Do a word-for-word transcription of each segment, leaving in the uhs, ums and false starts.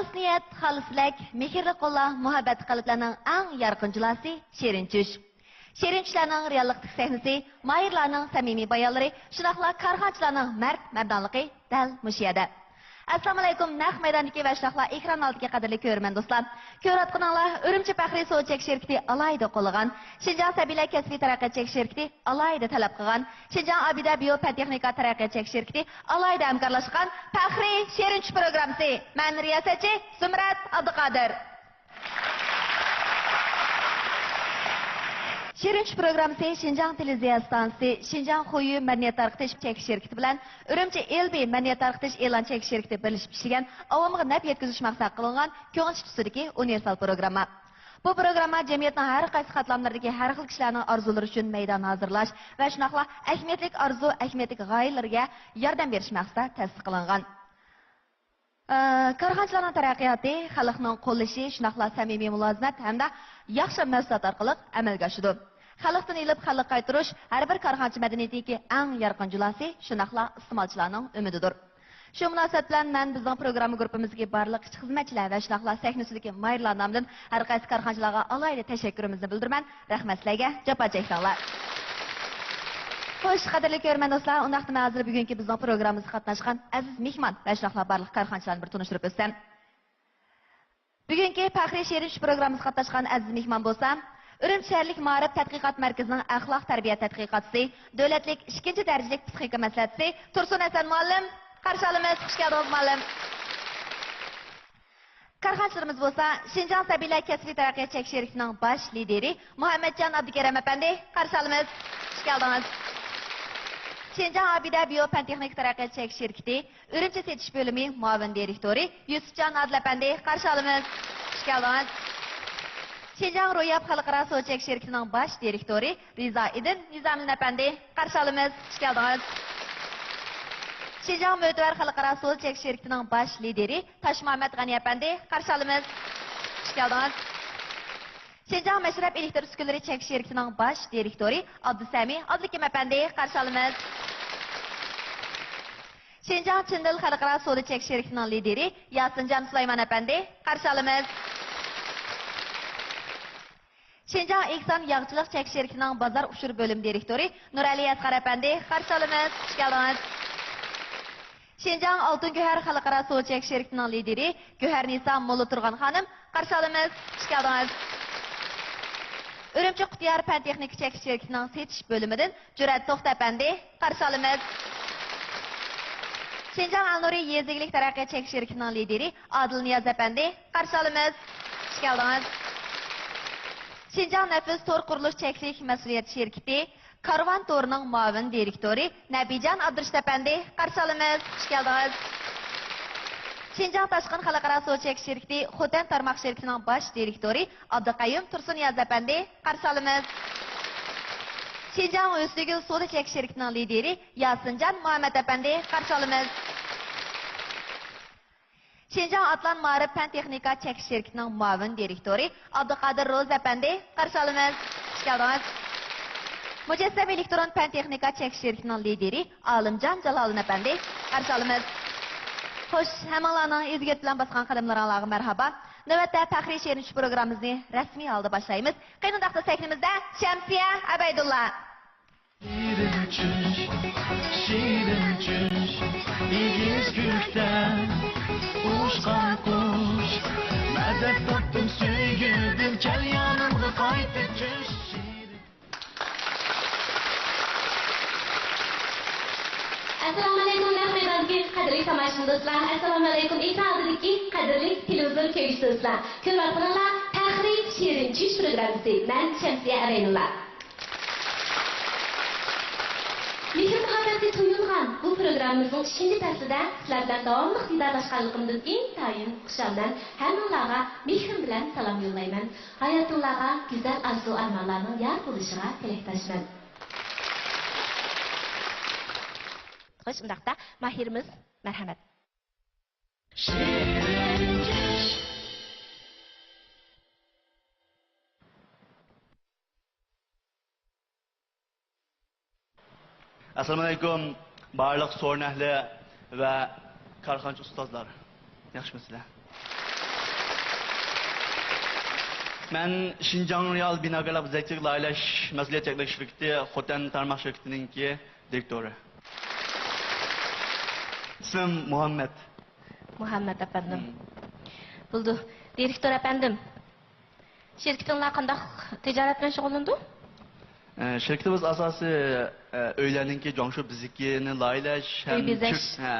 خالىس نىيەت، خالىس تىلەك، مېھىرلىك قوللار، مۇھەببەت قەلبلەرنىڭ ئەڭ يارقىن جۇلاسى شېرىن چۈش. شېرىن چۈشلەرنىڭ رېئاللىقتىكى سەھنىسى، ماھىرلارنىڭ سەمىمىي بايانلىرى، شۇنداقلا كارخانىچىلارنىڭ مەرد-مەردانلىقى دەل مۇشۇ يەردە. ئەسسالامۇئەلەيكۇم، نەق مەيداندىكى ۋە شۇنداقلا ئېكران ئالدىدىكى قەدىرلىك كۆرۈرمەن دوستلار. كۆرۈۋاتقىنىڭلار ئۈرۈمچى پەخرىي سودا چەك شىركىتى ئالاھىدە قوللىغان، شىنجاڭ سەبىيلەر كەسپىي تەرەققىيات چەك شىركىتى ئالاھىدە تەلەپ قىلغان، شىنجاڭ ئابىدە بىيو پەن تېخنىكا تەرەققىيات چەك شىركىتى ئالاھىدە ھەمكارلاشقان پەخرىي شېرىن چۈش پروگراممىسى. مەن رىياسەتچى زۇمرەت ئابدۇقادىر. شېرىن چۈش پروگراممىسى شىنجاڭ تېلېۋىزىيە ئىستانسىسى، شىنجاڭ خۇيۈ مەدەنىيەت تارقىتىش چەك شىركىتى بىلەن ئۈرۈمچى ئېلبى مەدەنىيەت تارقىتىش ئېلان چەك شىركىتى بىرلىشىپ ئىشلىگەن، ئاۋامغا نەپ يەتكۈزۈش مەقسەت قىلىنغان كۆڭۈل ئىچى تۈسىدىكى ئۇنىۋېرسال پروگرامما. بۇ پروگرامما جەمئىيەتنىڭ ھەر قايسى قاتلاملىرىدىكى ھەر خىل كىشىلەرنىڭ ئارزۇلىرى ئۈچۈن مەيدان ھازىرلاش ۋە شۇنداقلا ئەھمىيەتلىك ئارزۇ، ئەھمىيەتلىك غايىلىرىگە ياردەم بېرىش مەقسىتىدە تەسىس قىلىنغان. ئە، كارخانىچىلارنىڭ تەرەققىياتى خەلقنىڭ قوللىشى، شۇنداقلا سەمىمىي مۇلازىمەت ھەمدە ياخشى مەھسۇلات ئارقىلىق ئەمەلگە ئاشىدۇ. خەلقتىن ئېلىپ خەلققە قايتۇرۇش ھەر بىر كارخانىچى مەدەنىيىتىدىكى ئەڭ يارقىن جۇلاسى، شۇنداقلا ئىستېمالچىلارنىڭ ئۈمىدىدۇر. شۇ مۇناسىۋەت بىلەن مەن بىزنىڭ پروگرامما گۇرۇپپىمىزدىكى بارلىق ئىشچى خىزمەتچىلەر ۋە شۇنداقلا سەھنە ئۈستىدىكى ماھىرلار نامىدىن ھەر قايسى كارخانىچىلارغا ئالاھىدە تەشەككۈرىمىزنى بىلدۈرىمەن. رەھمەت سىلەرگە، جاپا چەكتىڭلار. خوش، قەدىرلىك كۆرۈرمەن دوستلار، ئۇنداقتا مەن ھازىر بۈگۈنكى بىزنىڭ پروگراممىمىزغا قاتناشقان ئەزىز مېھمان ۋە شۇنداقلا بارلىق كارخانىچىلارنى بىر تونۇشتۇرۇپ ئۆتسەم. بۈگۈنكى پەخرىي شېرىن چۈش پروگراممىمىزغا قاتناشقان ئەزىز مېھمان بولسا، ئۈرۈمچى شەھەرلىك مائارىپ تەتقىقات مەركىزىنىڭ ئەخلاق تەربىيە تەتقىقاتچىسى، دۆلەتلىك ئىككىنچى دەرىجىلىك پسىخىكا مەسلىھەتچىسى تۇرسۇن ھەسەن مۇئەللىم. قارشى ئالىمىز، خۇش كەلدىڭىز مۇئەللىم. كارخانىچىلىرىمىز بولسا، شىنجاڭ سەبىيلەر كەسپىي تەرەققىيات چەك شىركىتىنىڭ باش لىدىرى مۇھەممەتجان ئابدۇكېرىم ئەپەندى، قارشى ئالىمىز. خۇش كەلدىڭىز. شىنجاڭ ئابىدە بىيو پەن تېخنىكا تەرەققىيات چەك شىركىتى ئۈرۈمچى سېتىش بۆلۈمى مۇئاۋىن دىرېكتورى يۈسۈپجان ئادىل ئەپەندى، قارشى ئالىمىز. خۇش كەلدىڭىز. شىنجاڭ روياپ خەلقئارا سودا چەك شىركىتىنىڭ باش دىرېكتورى رىزائىدىن نىزامىدىن ئەپەندى، قارشى ئالىمىز. خۇش كەلدىڭىز. شىنجاڭ مۆتىۋەر خەلقئارا سودا چەك شىركىتىنىڭ باش لىدىرى تاشمۇھەممەت غەنى ئەپەندى، قارشى ئالىمىز. خۇش كەلدىڭىز. شىنجاڭ مەشرەپ ئېلېكتر ئۈسكۈنىلىرى چەك شىركىتىنىڭ باش دىرېكتورى ئابدۇسەمى ئابدۇكىم ئەپەندى، قارشى ئالىمىز. شىنجاڭ چىندىل خەلقئارا سودا چەك شىركىتىنىڭ لىدىرى ياسىنجان سۇلايمان ئەپەندى، قارشى ئالىمىز. شىنجاڭ ئېھسان ياغچىلىق چەك شىركىتىنىڭ بازار ئۇچۇر بۆلۈم دىرېكتورى نۇرئەلى ئەسقەر ئەپەندى، قارشى ئالىمىز، خۇش كەلدىڭىز. شىنجاڭ ئالتۇن گۆھەر خەلقئارا سودا چەك شىركىتىنىڭ لىدىرى گۆھەرنىسا موللاتۇرغان خانىم، قارشى ئالىمىز، خۇش كەلدىڭىز. ئۈرۈمچى قۇتىيار پەن تېخنىكا چەك شىركىتىنىڭ سېتىش بۆلۈمىدىن جۈرئەت توختى ئەپەندى، قارشى ئالىمىز. شىنجاڭ ئەلنۇرى يېزا ئىگىلىك تەرەققىيات چەك شىركىتىنىڭ لىدىرى ئادىل نىياز ئەپەندى، قارشى ئالىمىز. خۇش كەلدىڭىز. شىنجاڭ نەپىس تور قۇرۇلۇش چەكلىك مەسئۇلىيەت شىركىتى كارۋان تورىنىڭ مۇئاۋىن دىرېكتورى نەبىجان ئابدۇرېشىت ئەپەندى، قارشى ئالىمىز. خۇش كەلدىڭىز. شىنجاڭ تاشقىن خەلقئارا سودا چەك شىركىتى خوتەن تارماق شىركىتىنىڭ باش دىرېكتورى ئابدۇقەييۇم تۇرسۇننىياز ئەپەندى، قارشى ئالىمىز. شىنجاڭ ھۆسنىگۈل سودا چەك شىركىتىنىڭ لىدىرى ياسىنجان مۇھەممەت ئەپەندى، قارشى ئالىمىز. شىنجاڭ ئاتلان مائارىپ پەن تېخنىكا چەك شىركىتىنىڭ مۇئاۋىن دىرېكتورى ئابدۇقادىر روزى ئەپەندى، قارشى ئالىمىز. خۇش كەلدىڭىز. مۇجەسسەم ئېلېكترون پەن تېخنىكا چەك شىركىتىنىڭ لىدىرى ئالىمجان جالالىدىن ئەپەندى، قارشى ئالىمىز. خوش، ھەممىڭلارنىڭ ئىزگىلىك بىلەن باسقان قەدەملىرىڭلارغا مەرھابا. نۆۋەتتە پەخرىي شېرىن چۈش پروگراممىمىزنى رەسمىي ھالدا باشلايمىز. قېنى ئۇنداقتا سەھنىمىزدە شەمسىيە ئەبەيدۇللا. شېرىن چۈش، شېرىن چۈش، ئېگىز كۆكتە ئۇچقان قۇش. مەدەت تاپتىم سۆيگۈدىن، كەل يېنىمغا قايتىپ چۈش. ئەسسالامۇئەلەيكۇم، نەق مەيداندىكى قەدىرلىك تاماشىبىن دوستلار، ئەسسالامۇئەلەيكۇم، ئېكران ئالدىدىكى قەدىرلىك تېلېۋىزور كۆرگۈچى دوستلار. كۆرۈۋاتقىنىڭلار پەخرىي شېرىن چۈش پروگراممىسى، مەن شەمسىيە ئەبەيدۇللا. مېھىر-مۇھەببەتكە تويۇنغان بۇ پروگراممىمىزنىڭ ئۈچىنچى پەسلىدە سىلەر بىلەن داۋاملىق دىدارلاشقانلىقىمدىن ئىنتايىن خۇشالمەن. ھەممىڭلارغا مېھرىم بىلەن سالام يوللايمەن. ھاياتىڭلارغا گۈزەل ئارزۇ-ئارمانلارنىڭ يار بولۇشىغا تىلەكداشمەن. خوش، ئۇنداقتا ماھىرىمىز، مەرھەمەت. ئەسسالامۇئەلەيكۇم، بارلىق سورۇن ئەھلى ۋە كارخانىچى ئۇستازلار. ياخشىمۇسىلەر؟ مەن شىنجاڭ رېئال بىناكارلىق بېزەكچىلىك لايىھەلەش مەسئۇلىيەتلىك چەكلىك شىركىتى خوتەن تارماق شىركىتىنىڭكى دىرېكتورى. ئىسمىم مۇھەممەد. مۇھەممەد ئەپەندىم. مم. بولدى. دىرېكتور ئەپەندىم، شىركىتىڭلار قانداق تىجارەت بىلەن شۇغۇللىنىدۇ؟ ئە، شىركىتىمىز ئاساسىي، ئە، ئۆيلەرنىڭكى جۇاڭشۇ بېزىكىنى لايىھەلەش ئۆي ھەم بېزەش. چىرت-، ھە.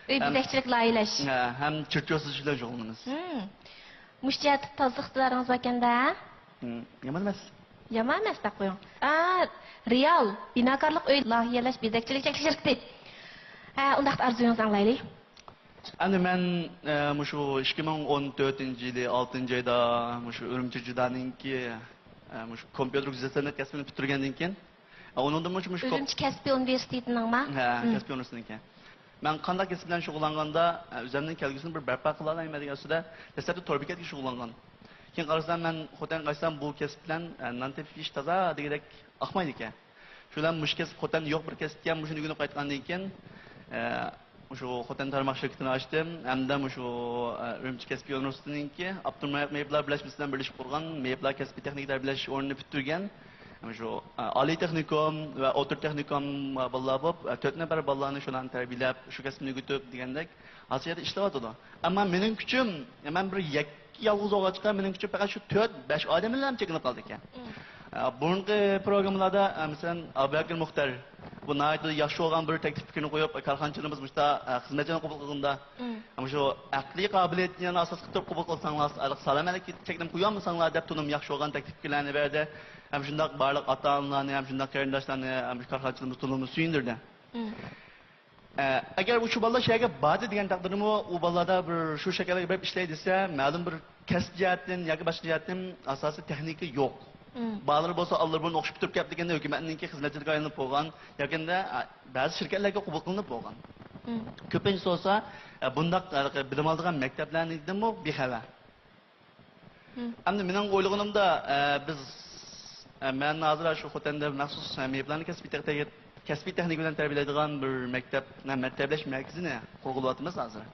ئۆي ھەم بېزەكچىلىك لايىھەلەش. ھە، ھەم چىرت ياسىتىش بىلەن شۇغۇللىنىمىز. مم. مۇشۇ جەھەتتە تازىلىق ئىقتىدارىڭىز باركەن-دە؟ مم، يامان ئەمەس. يامان ئەمەس دەپ قويۇڭ. ئا، رېئال بىناكارلىق ئۆي لايىھەلەش بېزەكچىلىك چەكلىك شىركىتى. ھە، ئۇنداقتا ئارزۇيىڭىزنى ئاڭلايلى. ئەمدى مەن، ئە، مۇشۇ ئىككى مىڭ ئون تۆتىنچى يىلى ئالتىنچى ئايدا مۇشۇ ئۈرۈمچى جىدانىڭكى، ئە، مۇشۇ كومپيۇتېر گۈزەل سەنئەت كەسپىنى پۈتتۈرگەندىن كېيىن، ئە، ئۇنىڭدىن مۇشۇ، مۇشۇ كوم- ئۈرۈمچى كەسپىي ئۇنىۋېرسىتېتىنىڭما؟ ھە، مم. كەسپىي ئۇنىۋېرسىتېتنىڭكى. مەن قانداق كەسىپ بىلەن شۇغۇللانغاندا، ئە، ئۆزۈمنىڭ كەلگۈسىنى بىر بەرپا قىلالايمەن دېگەن ئۈستىدە، دەسلەپتە تور بېكەتكە شۇغۇللانغان. كېيىن قارىسام، مەن خوتەنگە قايتسام، بۇ كەسىپ بىلەن، ئە، نان تېپىش ئىش تازا دېگۈدەك ئاقمايدىكەن. شۇ بىلەن مۇشۇ كەسىپ خوتەندە يوق بىر كەسىپكەن، مۇشۇنى ئۆگىنىپ قايتقاندىن كېيىن، ئە، مۇشۇ خوتەن تارماق شىركىتىنى ئاچتىم ھەمدە مۇشۇ، ئە، ئۈرۈمچى كەسپىي ئۇنىۋېرسىتېتىنىڭكى ئاپتونوم رايون مېيىپلار بىرلەشمىسى بىلەن بىرلىشىپ قۇرغان مېيىپلار كەسپىي تېخنىكا تەربىيەلەش ئورنىنى پۈتتۈرگەن، مۇشۇ، ئە، ئالىي تېخنىكوم ۋە ئوتتۇرا تېخنىكوم بالىلار بولۇپ، ئە، تۆت نەپەر بالىلارنى شۇلارنى تەربىيەلەپ، شۇ كەسىپنى ئۆگىتىپ دېگەندەك، ھازىر يەردە ئىشلەۋاتىدۇ. ئەمما مېنىڭ كۈچۈم، مەن بىر يەك-، يالغۇز بولغاچقا، مېنىڭ كۈچۈم پەقەت شۇ تۆت، بەش ئادەم بىلەن چەكلىنىپ قالىدىكەن. مم. ئە، بۇرۇنقى پروگراممىلاردا، ئە، مەسىلەن، ئابۇبەكىر مۇختەر، بۇ ناھايىتى ياخشى بولغان بىر تەكلىپ پىكىرنى قويۇپ، كارخانىچىلىرىمىز مۇشۇنداق، ئە، خىزمەتچىلەرنى قوبۇل قىلغىنىدا، مم. مۇشۇ ئەقلىي قابىلىيەتنى ئاساس قىلىپ تۇرۇپ قوبۇل قىلساڭلار، سالام ئەلەيكۇم چەكلىمە قويالمىساڭلار دەپ تولىمۇ ياخشى بولغان تەكلىپ پىكىرلەرنى بەردى. ھەم شۇنداق بارلىق ئاتا-ئانىلارنى، ھەم شۇنداق قېرىنداشلارنى، ھەم شۇ كارخانىچىلىرىمىز تولىمۇ سۆيۈندۈردى. مم. ئە، ئەگەر ئۇ شۇ بالىلار شۇ يەرگە باردى دېگەن تەقدىردىمۇ، ئۇ بالىلاردا بىر شۇ شەكىلگە بېرىپ ئىشلەي دېسە، مەلۇم بىر كەسىپ جەھەتتىن ياكى باشقا جەھەتتىن ئاساسىي تېخنىكا يوق. مم. بالىلار بولسا ئاللىبۇرۇن ئوقۇش پۈتتۈرۈپ كەپتىكەندە، ھۆكۈمەتنىڭكى خىزمەتچىلىككە ئايلىنىپ بولغان، ياكىندا، ئە، بەزى شىركەتلەرگە قوبۇل قىلىنىپ بولغان. مم. كۆپىنچىسى بولسا، ئە، بۇنداق، ھېلىقى بىلىم ئالىدىغان مەكتەپلەرنىڭدىنمۇ بىخەۋەر. مم. ئەمدى مېنىڭ ئويلىغىنىمدا، ئە، بىز، ئە، مەن ھازىر شۇ خوتەندە مەخسۇس، ئە، مېيىپلارنى كەسپىي تېخ-، كەسپىي تېخنىكا بىلەن تەربىيەلەيدىغان بىر مەكتەپ، مە-، مە-، تەربىيەلەش مەركىزىنى قۇرغىلى ئاتىمىز ھازىر.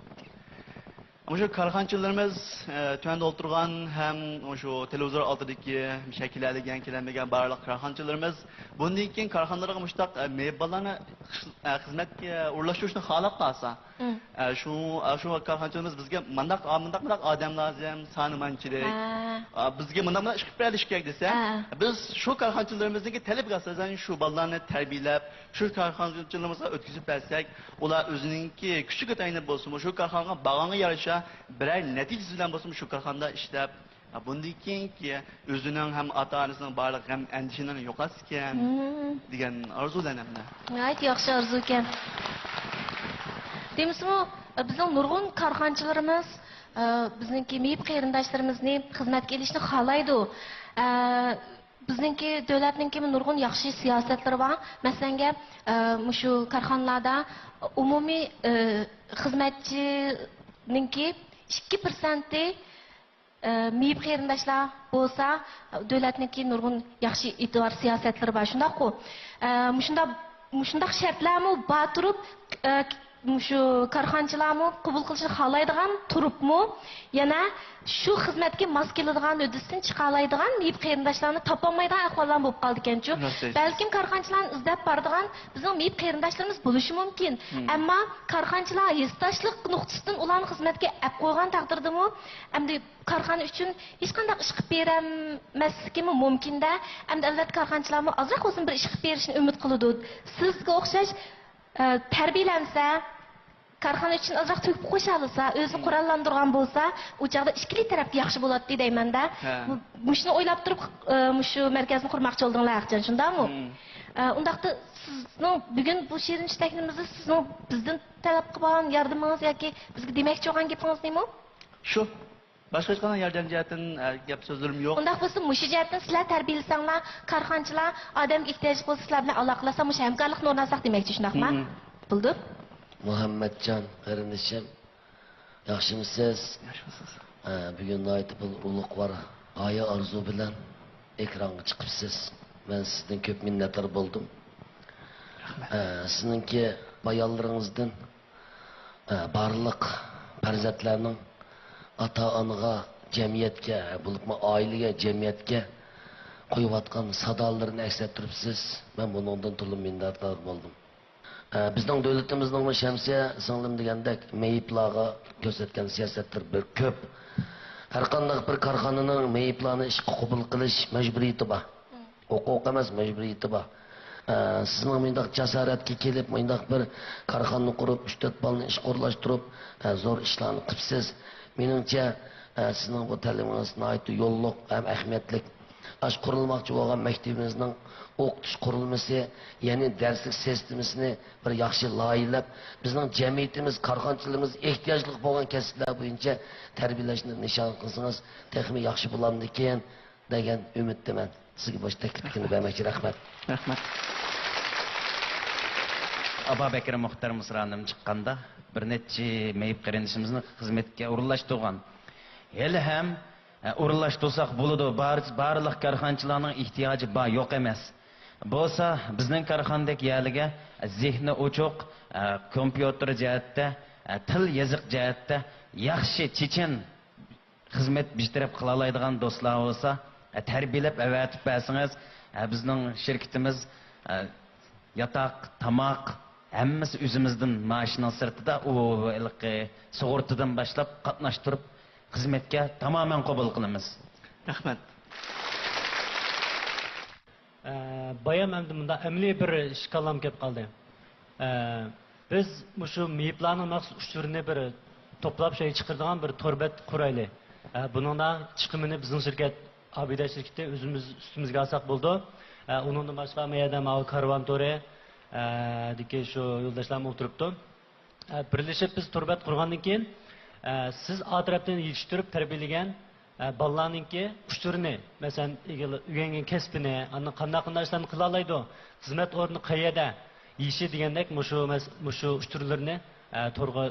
مۇشۇ كارخانىچىلىرىمىز، ئە، تۆۋەندە ئولتۇرغان ھەم مۇشۇ تېلېۋىزور ئالدىدىكى شەكىللەنگەن، كېلەلمىگەن بارلىق كارخانىچىلىرىمىز بۇندىن كېيىن كارخانىلارغا مۇشۇنداق، ئە، مېيىپ بالىلارنى خىز-، ئە، خىزمەتكە ئورۇنلاشتۇرۇشنى خالاپ قالسا، مم. ئە، شۇ، ئە، شۇ كارخانىچىلىرىمىز بىزگە مانداق، مانداق، مانداق ئادەم لازىم، سانى مانچىلىك. ھە. ئە، بىزگە مانداق، مانداق ئىش قىلىپ بېرىلىشى كېرەك دېسە، ھە. بىز شۇ كارخانىچىلىرىمىزنىڭكى تەلىپىگە ئاساسەن شۇ بالىلارنى تەربىيەلەپ، شۇ كارخانىچىلىرىمىزغا ئۆتكۈزۈپ بەرسەك، ئۇلار ئۆزىنىڭكى كۈچىگە تايىنىپ بولسىمۇ، شۇ كارخانىغا بارغانغا يارىشا بىرەر نەتىجىسى بىلەن بولسىمۇ، شۇ كارخانىدا ئىشلەپ، ھە، بۇندىن كېيىنكى ئۆزىنىڭ ھەم ئاتا-ئانىسىنىڭ بارلىق غەم-ئەندىشىلىرىنى يوقاتسىكەن، مم. دېگەن ئارزۇ بىلەن ھەمدە. ناھايىتى ياخشى ئارزۇكەن. دېمىسىمۇ، بىزنىڭ نۇرغۇن كارخانىچىلىرىمىز، ئە، بىزنىڭكى مېيىپ قېرىنداشلىرىمىزنى خىزمەتكە ئېلىشنى خالايدۇ. ئە، بىزنىڭكى دۆلەتنىڭكى نۇرغۇن ياخشى سىياسەتلىرى بار. مەسىلەنگە، ئە، مۇشۇ كارخانىلاردا ئومۇمىي، ئە، خىزمەتچىنىڭكى ئىككى پىرسەنتى ئە، مېيىپ قېرىنداشلار بولسا، دۆلەتنىڭكى نۇرغۇن ياخشى ئېتىبار سىياسەتلىرى بار، شۇنداققۇ؟ ئە، مۇشۇنداق، مۇشۇنداق شەرتلەرمۇ بار تۇرۇپ، ئە، مۇشۇ كارخانىچىلارمۇ قوبۇل قىلىشنى خالايدىغان تۇرۇپمۇ، يەنە شۇ خىزمەتكە ماس كېلىدىغان ھۆددىسىدىن چىقالايدىغان مېيىپ قېرىنداشلارنى تاپالمايدىغان ئەھۋاللارمۇ بولۇپ قالىدىكەنچۇ. راست ئېيتىسىز. بەلكىم كارخانىچىلارنى ئىزدەپ بارىدىغان بىزنىڭ مېيىپ قېرىنداشلىرىمىز بولۇشى مۇمكىن. مم. ئەمما كارخانىچىلار ھېسداشلىق نۇقتىسىدىن ئۇلارنى خىزمەتكە ئەپ قويغان تەقدىردىمۇ، ئەمدى كارخانا ئۈچۈن ھېچقانداق ئىش قىلىپ بېرەلمەسلىكىمۇ مۇمكىن-دە. ئەمدى ئەلۋەتتە كارخانىچىلارمۇ ئازراق بولسىمۇ بىر ئىش قىلىپ بېرىشنى ئۈمىد قىلىدۇ. سىزگە ئوخشاش، ئە، تەربىيەلەنسە، كارخانا ئۈچۈن ئازراق تۆھپە قوشالىسا، ئۆزىنى مم. قوراللاندۇرغان بولسا، ئۇ چاغدا ئىككىلى تەرەپ ياخشى بولاتتى دەيمەن-دە. ھە. بۇ، مۇشۇنى ئويلاپ تۇرۇپ، ئە، مۇشۇ مەركەزنى قۇرماقچى بولدۇڭلار ھەقىچان، شۇنداقمۇ؟ مم. ئە، ئۇنداقتا سىزنىڭ بۈگۈن بۇ شېرىن چۈشتەكلىمىزدە سىزنىڭ بىزدىن تەلەپ قىلغان ياردىمىڭىز ياكى بىزگە دېمەكچى بولغان گېپىڭىز نېمە؟ شۇ. باشقا ھېچقانداق ياردەم جەھەتتىن، ئە، گەپ سۆزلىرىم يوق. ئۇنداق بولسا، مۇشۇ جەھەتتىن سىلەر تەربىيەلىسەڭلار، كارخانىچىلار ئادەمگە ئېھتىياجلىق بولسا، سىلەر بىلەن ئالاقىلاشسا، مۇشۇ ھەمكارلىقنى ئورناتساق دېمەكچى، شۇنداقما؟ مم. بولدى. مۇھەممەتجان قېرىندىشىم، ياخشىمۇسىز؟ ياخشىمۇسىز؟ ئە، بۈگۈن ناھايىتى بىر ئۇلۇغۋار غايە ئارزۇ بىلەن ئېكرانغا چىقىپسىز. مەن سىزدىن كۆپ مىننەتدار بولدۇم. رەھمەت. ئە، سىزنىڭكى بايانلىرىڭىزدىن ئە، بارلىق پەرزەنتلەرنىڭ ئاتا-ئانىغا جەمئىيەتكە، بولۇپمۇ ئائىلىگە، جەمئىيەتكە قويۇۋاتقان سادالىرىنى ئەكس ئەتتۈرۈپسىز. مەن بۇنىڭدىن تولىمۇ مىننەتدار بولدۇم. ئە، بىزنىڭ دۆلىتىمىزنىڭمۇ شەمسىيە سىڭلىم دېگەندەك مېيىپلارغا كۆرسەتكەن سىياسەتلىرى بىر كۆپ. ھەرقانداق بىر كارخانىنىڭ مېيىپلارنى ئىشقا قوبۇل قىلىش مەجبۇرىيىتى بار. ھوقۇق ئەمەس، مەجبۇرىيىتى بار. ئە، سىزنىڭ مۇنداق جاسارەتكە كېلىپ، مۇنداق بىر كارخانىنى قۇرۇپ، ئۈچ تۆت بالىنى ئىشقا ئورۇنلاشتۇرۇپ، ئە، زور ئىشلارنى قىپسىز. مېنىڭچە، ئە، سىزنىڭ بۇ تەلىپىڭىز ناھايىتى يوللۇق ھەم ئەھمىيەتلىك. ئاشۇ قۇرۇلماقچى بولغان مەكتىپىمىزنىڭ ئوقۇتۇش قۇرۇلمىسى، يەنى دەرسلىك سىستېمىسىنى بىر ياخشى لايىھەلەپ، بىزنىڭ جەمئىيىتىمىز، كارخانىچىلىرىمىز ئېھتىياجلىق بولغان كەسىپلەر بويىچە تەربىيەلەشنى نىشان قىلسىڭىز، تېخىمۇ ياخشى بولامدىكىن دېگەن ئۈمىدتىمەن. سىزگە مۇشۇ تەكلىپنى بەرمەكچى. رەھمەت. رەھمەت. ئابابەكرى مۇختار مىسرانىم چىققاندا، بىر نەچچە مېيىپ قېرىندىشىمىزنى خىزمەتكە ئورۇنلاشتۇرغان. ھېلىھەم، ئە، ئورۇنلاشتۇرساق بولىدۇ. بار-، بارلىق كارخانىچىلارنىڭ ئېھتىياجى بار، يوق ئەمەس. بولسا، بىزنىڭ كارخانىدەك يەرلىگە، ئە، زېھنى ئوچۇق، ئە، كومپيۇتېر جەھەتتە، ئە، تىل يېزىق جەھەتتە ياخشى چېچەن خىزمەت بىر تەرەپ قىلالايدىغان دوستلار بولسا، ئە، تەربىيەلەپ ئەۋەتىپ بەرسىڭىز، ئە، بىزنىڭ شىركىتىمىز، ئە، ياتاق، تاماق، ھەممىسى ئۆزىمىزدىن، مائاشنىڭ سىرتىدا، ئۇ ھېلىقى سۇغۇرتىدىن باشلاپ قاتناشتۇرۇپ، خىزمەتكە تامامەن قوبۇل قىلىمىز. رەھمەت. ئە، بايام ئەمدى مۇنداق ئەمەلىي بىر ئىش كاللامغا كەپ قالدى. ئە، بىز مۇشۇ مېيىپلارنىڭ مەخسۇس ئۇچۇرىنى بىر توپلاپ، شۇ چىقىرىدىغان بىر تور بەت قۇرايلى. ئە، بۇنىڭدا چىقىمىنى بىزنىڭ شىركەت، ئابىدە شىركىتى ئۆزىمىز ئۈستىمىزگە ئالساق بولىدۇ. ئە، ئۇنىڭدىن باشقا، مۇ يەردە ماۋۇ كارۋان تورى، ئە، دىكى شۇ يولداشلارمۇ ئولتۇرۇپتۇ. ئە، بىرلىشىپ بىز تور بەت قۇرغاندىن كېيىن، ئە، سىز ئا تەرەپتىن يېتىشتۈرۈپ تەربىيەلىگەن، ئە، بالىلارنىڭكى ئۇچۇرىنى، مەسىلەن، ئىگىلى-، ئۆگەنگەن كەسپىنى، ئاندىن قانداق، قانداق ئىشلارنى قىلالايدۇ، خىزمەت ئورنى قەيەردە، يېشى دېگەندەك مۇشۇ مەس-، مۇشۇ ئۇچۇرلىرىنى، ئە، تورغا،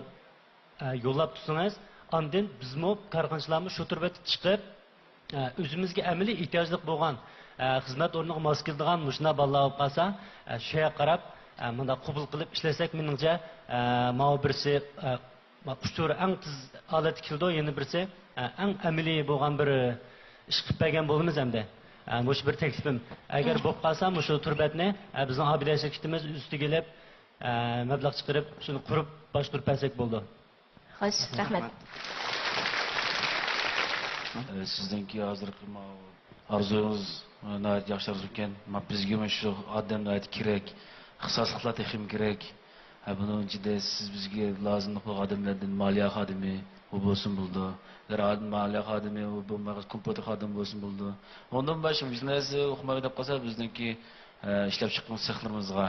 ئە، يوللاپ تۇرسىڭىز، ئاندىن بىزمۇ، كارخانىچىلارمۇ شۇ تور بەتكە چىقىپ، ئە، ئۆزىمىزگە ئەمەلىي ئېھتىياجلىق بولغان، ئە، خىزمەت ئورنىغا ماس كېلىدىغان مۇشۇنداق بالىلار بولۇپ قالسا، ئە، شۇ يەرگە قاراپ، ئە، مۇنداق قوبۇل قىلىپ ئىشلەسەك، مېنىڭچە، ئە، ماۋۇ بىرسى، ئە، ئۇچۇر ئەڭ تېز ھالەتتە كېلىدۇ، يەنە بىرسى، ئە، ئەڭ ئەمەلىي بولغان بىر ئىش قىلىپ بەرگەن بولىمىز ئەمدى. ئە، مۇشۇ بىر تەكلىپىم. ئەگەر بولۇپ قالسا، مۇشۇ تور بەتنى، ئە، بىزنىڭ ئابىدە شىركىتىمىز ئۆز ئۈستىگە ئېلىپ، ئە، مەبلەغ چىقىرىپ، شۇنى قۇرۇپ باشقۇرۇپ بەرسەك بولىدۇ. خوش، رەھمەت. ئە، سىزنىڭكى ھازىرقى ماۋۇ ئارزۇيىڭىز، ئە، ناھايىتى ياخشى ئارزۇكەن. ما، بىزگىمۇ شۇ ئادەم ناھايىتى كېرەك. ئىختىساسلىقلار تېخىمۇ كېرەك. ھە، بۇنىڭ ئىچىدە سىز بىزگە لازىملىق بولغان ئادەملەردىن مالىيە خادىمى، ئۇ بولسىمۇ بولىدۇ. ئەگەر ئاد-، مالىيە خادىمى، ئۇ بولمىغاچ كومپيۇتېر خادىمى بولسىمۇ بولىدۇ. ئۇنىڭدىن باشقا بىز نەرسە ئۇقمايدۇ دەپ قالسا، بىزنىڭكى، ئە، ئىشلەپچىققان سېخلىرىمىزغا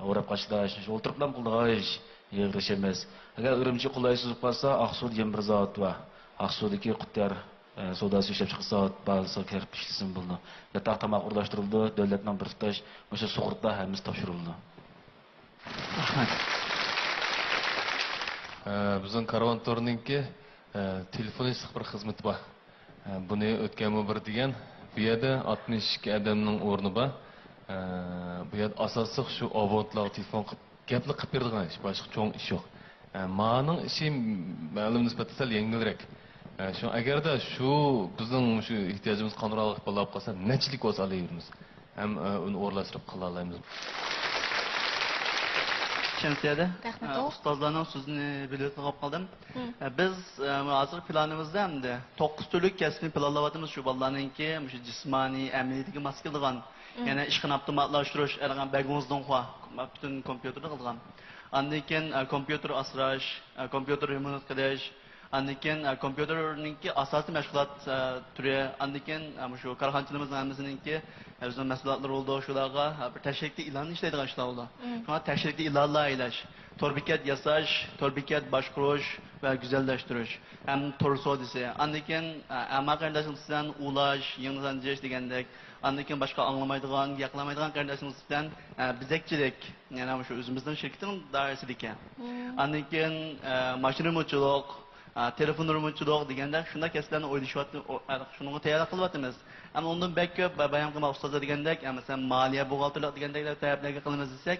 ئوراپ قاچىلاش، ئولتۇرۇپلا قىلىدىغان ئىش، يىغىش ئەمەس. ئەگەر ئۈرۈمچى قولايسىز بولۇپ قالسا، ئاقسۇدىكى يەنە بىر زاۋۇت بار. ئاقسۇدىكى قۇتيار، ئە، سوداسى ئىشلەپچىقىرىش زاۋۇت بارلىقىغا كىرىپ ئىشلىسىمۇ بولىدۇ. ياتاق تاماق ئورۇنلاشتۇرۇلىدۇ، دۆلەتنىڭ بىر تۇتاش مۇشۇ سۇغۇرتا ھەممىسى تاپشۇرۇلىدۇ. رەھمەت. ئە، بىزنىڭ كارۋان تورىنىڭكى، ئە، تېلېفونىستىق بىر خىزمىتى بار. ئە، بۇنى ئۆتكەنمۇ بىر دېگەن، بۇ يەردە ئاتمىش ئىككى ئادەمنىڭ ئورنى بار. ئە، بۇ يەردە ئاساسلىق شۇ ئابونتلارغا تېلېفون قىلىپ، گەپلا قىلىپ بېرىدىغان ئىش، باشقا چوڭ ئىش يوق. ئە، مانىڭ ئىشى مەلۇم نىسبەتتە سەل يەڭگىلرەك. ئە، شۇ، ئەگەردە شۇ بىزنىڭ شۇ ئېھتىياجىمىزنى قاندۇرالايدىغان بالىلار بولۇپ قالسا، نەچچىلىك بولسا ئالايمىز. ھەم، ئە، ئۇنى ئورۇنلاشتۇرۇپ قىلالايمىز. شەمسىيەدە، رەھمەت. ئە، ئۇستازلارنىڭ سۆزىنى بۆلۈۋېتىدىغان بولۇپ قالدىم. ئە، بىز، ئە، ھازىرقى پىلانىمىزدا ئەمدى توققۇز تۈرلۈك كەسىپنى پىلانلاۋاتىمىز، شۇ بالىلارنىڭكى مۇشۇ جىسمانىي ئەمەلىيىتىگە ماس كېلىدىغان. يەنە ئىشخانا ئاپتوماتلاشتۇرۇش، ئەلىغان بەگوڭزدۇڭخۇا، پۈتۈن كومپيۇتېردا قىلىدىغان. ئاندىن كېيىن، ئە، كومپيۇتېر ئاسراش، ئە، كومپيۇتېر رېمونت قىلىش، ئاندىن كېيىن، ئە، كومپيۇتېرنىڭكى ئاساسىي مەشغۇلات، ئە، تۈرى، ئاندىن كېيىن، ئە، مۇشۇ كارخانىچىلىرىمىزنىڭ ھەممىسىنىڭكى، ئە، ئۆزىنىڭ مەھسۇلاتلىرى بولىدۇ، شۇلارغا، ئە، بىر تەشۋىقلىق ئېلان ئىشلەيدىغان ئىشلار بولىدۇ. شۇڭا تەشۋىقلىق ئېلانلار ئەيلەش، تور بېكەت ياساش، تور بېكەت باشقۇرۇش ۋە گۈزەللەشتۈرۈش ھەم تور سودىسى. ئاندىن كېيىن، ئە، ئەما قېرىنداشلىرىمىز بىلەن ئۇلاش، يىڭنە سانجىش دېگەندەك. ئاندىن كېيىن باشقا ئاڭلىمايدىغان، گەپلەمەيدىغان قېرىنداشلىرىمىز بىلەن، ئە، بېزەكچىلىك. يەنە مۇشۇ ئۆزىمىزنىڭ شىركىتىنىڭ دائىرىسىدىكى. ئاندىن كېيىن، ئە، ماشىنا رېمونتچىلىق، ئە، تېلېفون رېمونتچىلىق دېگەندەك شۇنداق كەسىپلەرنى ئويلىشىۋاتىمىز، ئۇ، ئە، شۇنىڭغا تەييارلىق قىلىۋاتىمىز. ئەمما ئۇندىن بەك كۆپ، با-، بايام قىلما ئۇستازلار دېگەندەك، ئە، مەسىلەن، مالىيە بوغالتىرلىق دېگەندەك تەرەپلەرگە قىلىمىز دېسەك،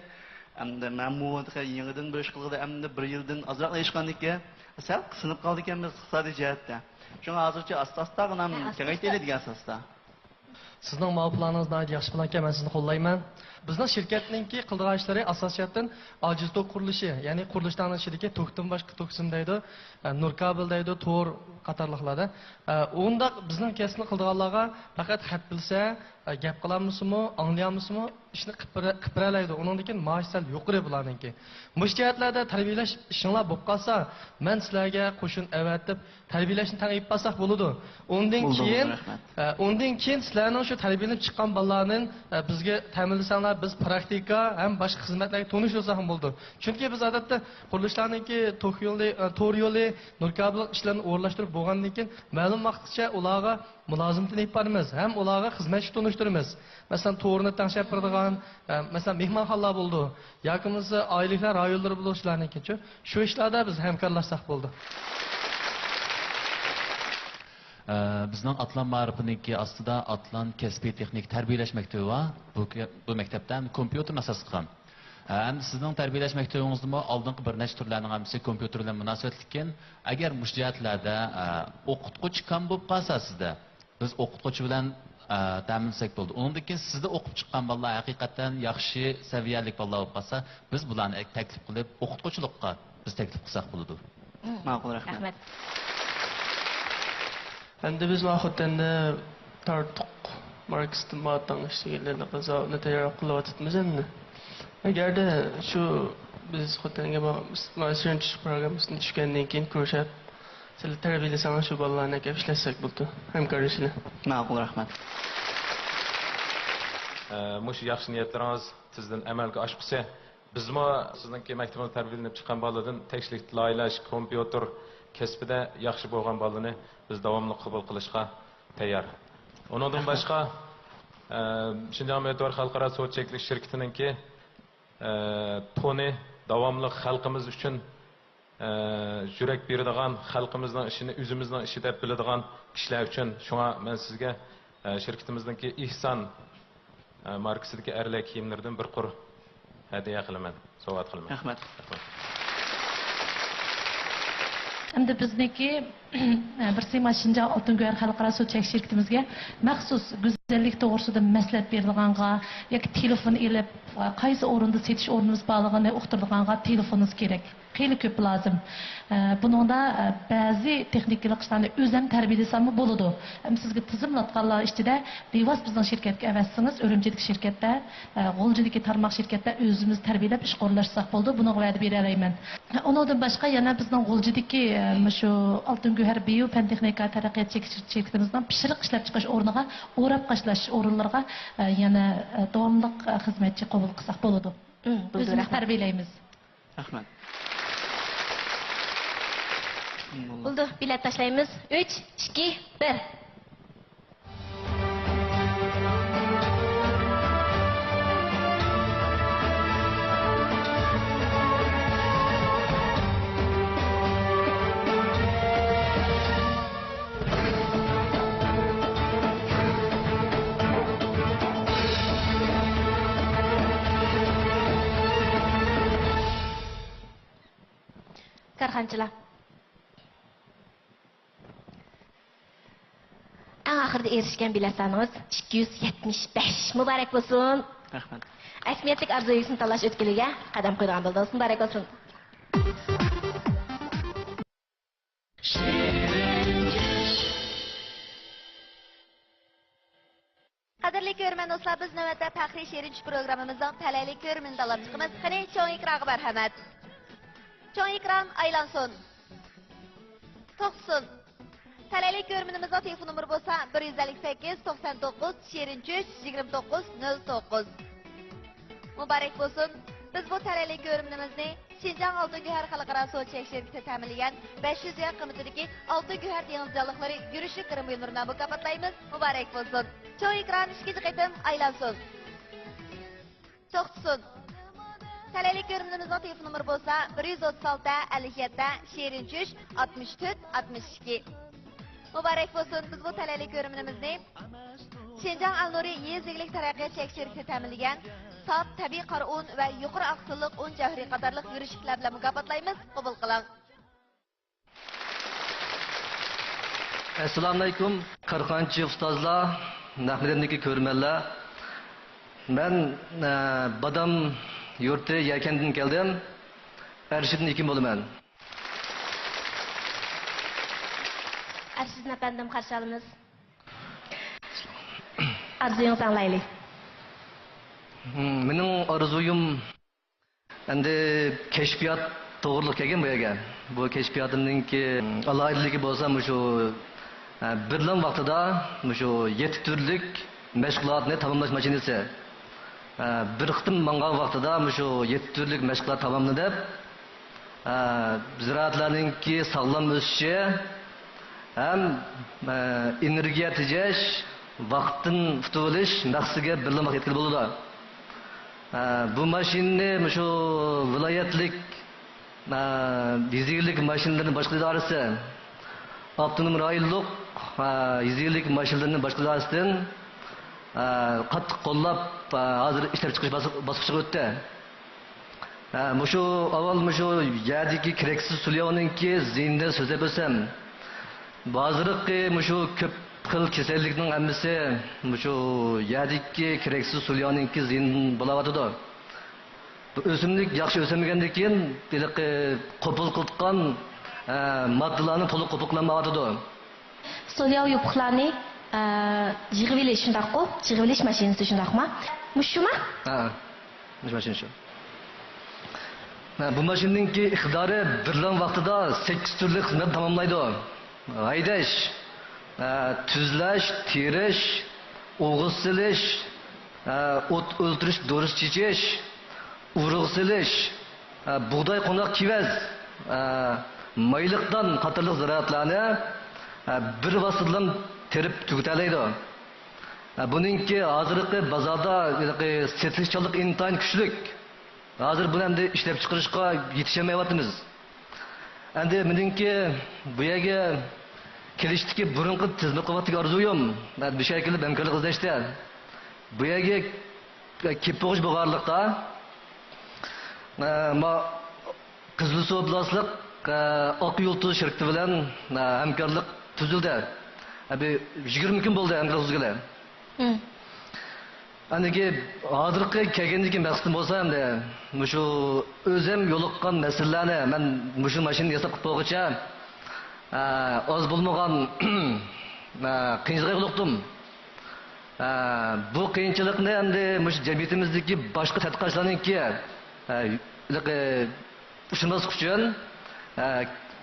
ئەمدى مەنمۇ تېخى يېڭىدىن بىر ئىش قىلغىلى ئەمدى بىر يىلدىن ئازراقلا ئېشقاندىكىن، سەل قىسىلىپ قالدىكەنمىز ئىقتىسادىي جەھەتتە. شۇڭا ھازىرچە ئاستا-ئاستاغىنا ھە، ئاستا-ئاستا. كېڭەيتەيلى دېگەن ئاساستا. سىزنىڭ ماۋۇ پىلانىڭىز ناھايىتى ياخشى پىلانكەن، مەن سىزنى قوللايمەن. بىزنىڭ شىركەتنىڭكى قىلىدىغان ئىشلىرى ئاساسىي جەھەتتىن ئاجىز توك قۇرۇلۇشى، يەنى قۇرۇلۇشلارنىڭ ئىچىدىكى توكتىن باشقا توك سىم دەيدۇ، ئە، نۇر كابېل دەيدۇ، تور قاتارلىقلاردا. ئە، ئۇنداق بىزنىڭ كەسىپنى قىلىدىغانلارغا پەقەت خەت بىلسە، ئە، گەپ قىلالمىسىمۇ، ئاڭلىيالمىسىمۇ، ئىشنى قىلىپ بېرە-، قىلىپ بېرەلەيدۇ. ئۇنىڭدىن كېيىن مائاش سەل يۇقىرى بۇلارنىڭكى. مۇشۇ جەھەتلەردە تەربىيەلەش ئىشىڭلار بولۇپ قالسا، مەن سىلەرگە قوشۇن ئەۋەتىپ، تەربىيەلەشنى تەڭ ئېلىپ بارساق بولىدۇ. ئۇندىن بولىدۇ، كېيىن، بولىدۇ، رەھمەت. ئە، ئۇندىن كېيىن سىلەرنىڭ شۇ تەربىيەلىنىپ چىققان بالىلارنى، ئە، بىزگە تەمىنلىسەڭلار، بىز پراكتىكا ھەم باشقا خىزمەتلەرگە تونۇشتۇرساقمۇ بولىدۇ. چۈنكى بىز ئادەتتە قۇرۇلۇشلارنىڭكى توك يولى، ئە، تور يولى، نۇر كابېللىق ئىشلارنى ئورۇنلاشتۇرۇپ بولغاندىن كېيىن مەلۇم ۋاقىتقىچە ئۇلارغا مۇلازىمىتىنى ئېلىپ بارىمىز ھەم ئۇلارغا خىزمەتچى تونۇشتۇرىمىز. مەسىلەن، تورنى تەڭشەپ بېرىدىغان، ئە، مەسىلەن، مېھمانخانىلار بولىدۇ ياكى بولمىسا ئائىلىلىكلەر رايونلىرى بولىدۇ، شۇلارنىڭكىچۇ. شۇ ئىشلاردا بىز ھەمكارلاشساق بولىدۇ. ئە، بىزنىڭ ئاتلان مائارىپىنىڭكى ئاستىدا ئاتلان كەسپىي تېخنىكا تەربىيەلەش مەكتىپى بار. بۇ كە-، بۇ مەكتەپتە ھەم كومپيۇتېرنى ئاساس قىلغان. ئە، ئەمدى سىزنىڭ تەربىيەلەش مەكتىۋىڭىزدىمۇ ئالدىنقى بىر نەچچە تۈرلەرنىڭ ھەممىسى كومپيۇتېر بىلەن مۇناسىۋەتلىككەن. ئەگەر مۇشۇ جەھەتلەردە، ئە، ئوقۇتقۇچى كام بولۇپ قالسا سىزدە، بىز ئوقۇتقۇچى بىلەن، ئە، تەمىنلىسەك بولىدۇ. ئۇنىڭدىن كېيىن سىزدە ئوقۇپ چىققان بالىلار ھەقىقەتەن ياخشى سەۋىيەلىك بالىلار بولۇپ قالسا، بىز بۇلارنى تەكلىپ قىلىپ، ئوقۇتقۇچىلىققا بىز تەكلىپ قىلساق بولىدۇ. ماقۇل، رەھمەت. رەھمەت. ئەمدى بىز مانا خوتەندە تارتۇق ماركىسىدىن ماتاڭ ئىشلىگەنلەرنى زاۋۇتنى تەييارلاپ قىلىۋاتىمىز ئەمدى. ئەگەردە شۇ بىز خوتەنگە ما-، ما-، سۈرۈن چۈشۈش پروگراممىسىدىن چۈشكەندىن كېيىن كۆرۈشۈپ، سىلەر تەربىيەلىسەڭلار شۇ بالىلارنى ئەكەپ ئىشلەتسەك بولىدۇ. ھەمكارلىشىلى. ماقۇل، رەھمەت. ئە، مۇشۇ ياخشى نىيەتلىرىڭىز تېزدىن ئەمەلگە ئاشقۇسى. بىزمۇ سىزنىڭكى مەكتىپىڭىزدە تەربىيەلىنىپ چىققان بالىدىن تەكشىلىك لايىھەلەش، كومپيۇتېر كەسپىدە ياخشى بولغان بالىنى بىز داۋاملىق قوبۇل قىلىشقا تەييار. ئۇنىڭدىن باشقا، ئە، شىنجاڭ مۆتىۋەر خەلقئارا سودا چەكلىك شىركىتىنىڭكى، ئە، تونى داۋاملىق خەلقىمىز ئۈچۈن، ئە، يۈرەك بېرىدىغان، خەلقىمىزنىڭ ئىشىنى ئۆزىمىزنىڭ ئىشى دەپ بىلىدىغان كىشىلەر ئۈچۈن. شۇڭا مەن سىزگە، ئە، شىركىتىمىزنىڭكى ئېھسان ئە، ماركىسىدىكى ئەرلەر كىيىملىرىدىن بىر قۇر ھەدىيە قىلىمەن، سوۋغات قىلىمەن. رەھمەت. ئەمدى بىزنىڭكى، بىرسى مانا شىنجاڭ ئالتۇن گۆھەر خەلقئارا سودا چەكلىك شىركىتىمىزگە مەخسۇس گۈزەللىك توغرىسىدا مەسلىھەت بېرىدىغانغا ياكى تېلېفون ئېلىپ، قايسى ئورۇندا سېتىش ئورنىمىز بارلىقىنى ئۇقتۇرىدىغانغا تېلېفونىڭىز كېرەك. خېلى كۆپ لازىم. ئە، بۇنىڭدا، ئە، بەزى تېخنىكىلىق ئىشلارنى ئۆزۈم تەربىيەلىسەممۇ بولىدۇ. ئەمما سىزگە تىزىملاتقانلار ئىچىدە بىۋاسىتە بىزنىڭ شىركەتكە ئەۋەتسىڭىز، ئۈرۈمچىدىكى شىركەتتە، ئە، غۇلجىدىكى تارماق شىركەتتە ئۆزىمىز تەربىيەلەپ ئىشقا ئورۇنلاشتۇرساق بولىدۇ. بۇنىڭغا ۋەدە بېرەلەيمەن. ئۇنىڭدىن باشقا يەنە بىزنىڭ غۇلجىدىكى، ئە، مۇشۇ ئالتۇن گۆھەر بىيو پەن تېخنىكا تەرەققىيات چەكلىك شىركىتىمىزنىڭ پىششىق ئىشلەپچىقىرىش ئورنىغا ئوراپ قاچىلاش ئورۇنلىرىغا، ئە، يەنە، ئە، داۋاملىق، ئە، خىزمەتچى قوبۇل قىلساق بولىدۇ. مم، بولدى، ئۆزىمىز رەھمەت. تەربىيەلەيمىز. رەھمەت. بولدى، بېلەت تاشلايمىز. ئۈچ، ئىككى، بىر. كارخانىچىلار. ئەڭ ئاخىرىدا ئېرىشكەن بېلەت سانىڭىز ئىككى يۈز يەتمىش بەش. مۇبارەك بولسۇن. رەھمەت. ئەھمىيەتلىك ئارزۇ يۈكسىنى تاللاش ئۆتكىلىگە قەدەم قويىدىغان بولدىڭىز. مۇبارەك بولسۇن. قەدىرلىك كۆرۈرمەن دوستلار، بىز نۆۋەتتە پەخرىي شېرىن چۈش پروگراممىمىزنىڭ تەلەيلىك كۆرۈرمىنى تاللاپ چىقىمىز. قېنى، چوڭ ئېكرانغا مەرھەمەت. چوڭ ئېكران ئايلانسۇن. توختىسۇن. تەلەيلىك كۆرۈرمىنىمىزنىڭ تېلېفون نومۇرى بولسا بىر يۈز ئەللىك سەككىز، توقسان توققۇز، يىگىرمە توققۇز، نۆل توققۇز. مۇبارەك بولسۇن! بىز بۇ تەلەيلىك كۆرۈرمىنىمىزنى شىنجاڭ ئالتۇن گۆھەر خەلقئارا سودا چەكلىك شىركىتى تەمىنلىگەن بەش يۈز يۈەن قىممىتىدىكى ئالتۇن گۆھەر دېڭىز جانلىقلىرى يۈرۈشلۈك گىرىم بۇيۇملىرى بىلەن مۇكاپاتلايمىز. مۇبارەك بولسۇن! چوڭ ئېكران ئىككىنچى قېتىم ئايلانسۇن. توختىسۇن. تەلەيلىك كۆرۈرمىنىمىزنىڭ تېلېفون نومۇرى بولسا بىر يۈز ئوتتۇز ئالتە، ئەللىك يەتتە، شېرىن چۈش، ئاتمىش تۆت، ئاتمىش ئىككى. مۇبارەك بولسۇن! بىز بۇ تەلەيلىك كۆرۈرمىنىمىزنى شىنجاڭ ئەلنۇرى يېزا ئىگىلىك تەرەققىيات چەكلىك شىركىتى تەمىنلىگەن ساپ تەبىئىي قارا ئۇن ۋە يۇقىرى ئاقسىللىق ئۇن جەۋھىرى قاتارلىق يۈرۈشلۈكلەر بىلەن مۇكاپاتلايمىز. قوبۇل قىلىڭ. ئەسسالامۇئەلەيكۇم، كارخانىچى ئۇستازلار، نەق مەيداندىكى كۆرۈرمەنلەر. مەن، ئە، بادام يۇرتى يەكەندىن كەلدىم. ئەرشىدىن ھېكىم بولىمەن. ئەرشىدىن ئەپەندىم، قارشى ئالىمىز. ئارزۇيىڭىزنى ئاڭلايلى. مېنىڭ ئارزۇيۇم ئەمدى كەشپىيات توغرۇلۇق كەلگەن بۇ يەرگە. بۇ كەشپىياتىمنىڭكى ئالاھىدىلىكى بولسا مۇشۇ، ئە، بىرلا ۋاقتىدا مۇشۇ يەتتە تۈرلۈك مەشغۇلاتنى تاماملاش ماشىنىسى. ئە، بىر قېتىم ماڭغان ۋاقتىدا مۇشۇ يەتتە تۈرلۈك مەشغۇلات تاماملىنىپ، ئە، زىرائەتلەرنىڭكى ساغلام ئۆسۈشى ھەم، ئە، ئېنېرگىيە تېجەش، ۋاقىتتىن ئۇتۇۋېلىش مەقسىتىگە بىرلا ۋاقىت يەتكىلى بولىدۇ. ئە، بۇ ماشىنىنى مۇشۇ ۋىلايەتلىك، ئە، يېزا ئىگىلىك ماشىنىلىرىنى باشقۇرۇش ئىدارىسى، ئاپتونوم رايونلۇق، ئە، يېزا ئىگىلىك ماشىنىلىرىنى باشقۇرۇش ئىدارىسىدىن، ئە، قاتتىق قوللاپ، ئە، ھازىر ئىشلەپچىقىرىش باس-، باسقۇچىغا ئۆتتى. ھە، مۇشۇ ئاۋۋال مۇشۇ يەردىكى كېرەكسىز سۇلياۋنىڭكى زىيىنىدىن سۆزلەپ ئۆتسەم، ھازىرقى مۇشۇ كۆپ خىل كېسەللىكنىڭ ھەممىسى مۇشۇ يەردىكى كېرەكسىز سۇلياۋنىڭكى زىيىنىدىن بولاۋاتىدۇ. بۇ ئۆسۈملۈك ياخشى ئۆسەلمىگەندىن كېيىن، ھېلىقى قوپۇل قىلىدىغان، ھە، ماددىلارنى تولۇق قوپۇل قىلالمايۋاتىدۇ. سولياۋ يوپۇقلارنى، ئە، يىغىۋېلىش، شۇنداققۇ؟ يىغىۋېلىش ماشىنىسى، شۇنداقما؟ مۇشۇما؟ ھە، مۇشۇ ماشىنا شۇ. ھە، بۇ ماشىنىنىڭكى ئىقتىدارى بىرلا ۋاقتىدا سەككىز تۈرلۈك خىزمەتنى تاماملايدۇ. ھەيدەش، ئە، تۈزلەش، تېرىش، ئوغۇز سېلىش، ئە، ئوت ئۆلتۈرۈش دورىسى چېچىش، ئۇرۇق سېلىش، ئە، بۇغداي، قوڭغۇراق، كېۋەز، ئە، مايلىق دان قاتارلىق زىرائەتلەرنى، ئە، بىر ۋاسىتىدىلا تېرىپ تۈگىتەلەيدۇ. ئە، بۇنىڭكى ھازىرقى بازاردا ھېلىقى سېتىلىشچانلىقى ئىنتايىن كۈچلۈك. ھازىر بۇنى ئەمدى ئىشلەپچىقىرىشقا يېتىشەلمەيۋاتىمىز. ئەمدى مېنىڭكى بۇ يەرگە كېلىشتىكى بۇرۇنقى تىزىملاتقان ۋاقىتتىكى ئارزۇيۇم، مەن مۇشۇ يەرگە كېلىپ ھەمكارلىق ئىزدەشتە، بۇ يەرگە كېلىپ بولغۇچى بولغانلىقتا، ئە، ما قىزىلسۇ ئوبلاستلىق، ئە، ئاق يۇلتۇز شىركىتى بىلەن، ئە، ھەمكارلىق تۈزۈلدى. ئە، بىر يىگىرمە كۈن بولدى ھەمكارلىق تۈزگىلى. مم. ئاندىن كېيىن ھازىرقى كەلگەندىكى مەقسىتىم بولسا، ئەمدى مۇشۇ ئۆزۈم يولۇققان مەسىلىلەرنى، مەن مۇشۇ ماشىنىنى ياساپ قىلىپ بولغۇچە، ئە، ئاز بولمىغان، ئە، قىيىنچىلىققا يولۇقتۇم. ئە، بۇ قىيىنچىلىقنى ئەمدى مۇشۇ جەمئىيىتىمىزدىكى باشقا تەتقىقاتچىلارنىڭكى، ئە، ھېلىقى ئۇچرىماسلىق ئۈچۈن، ئە،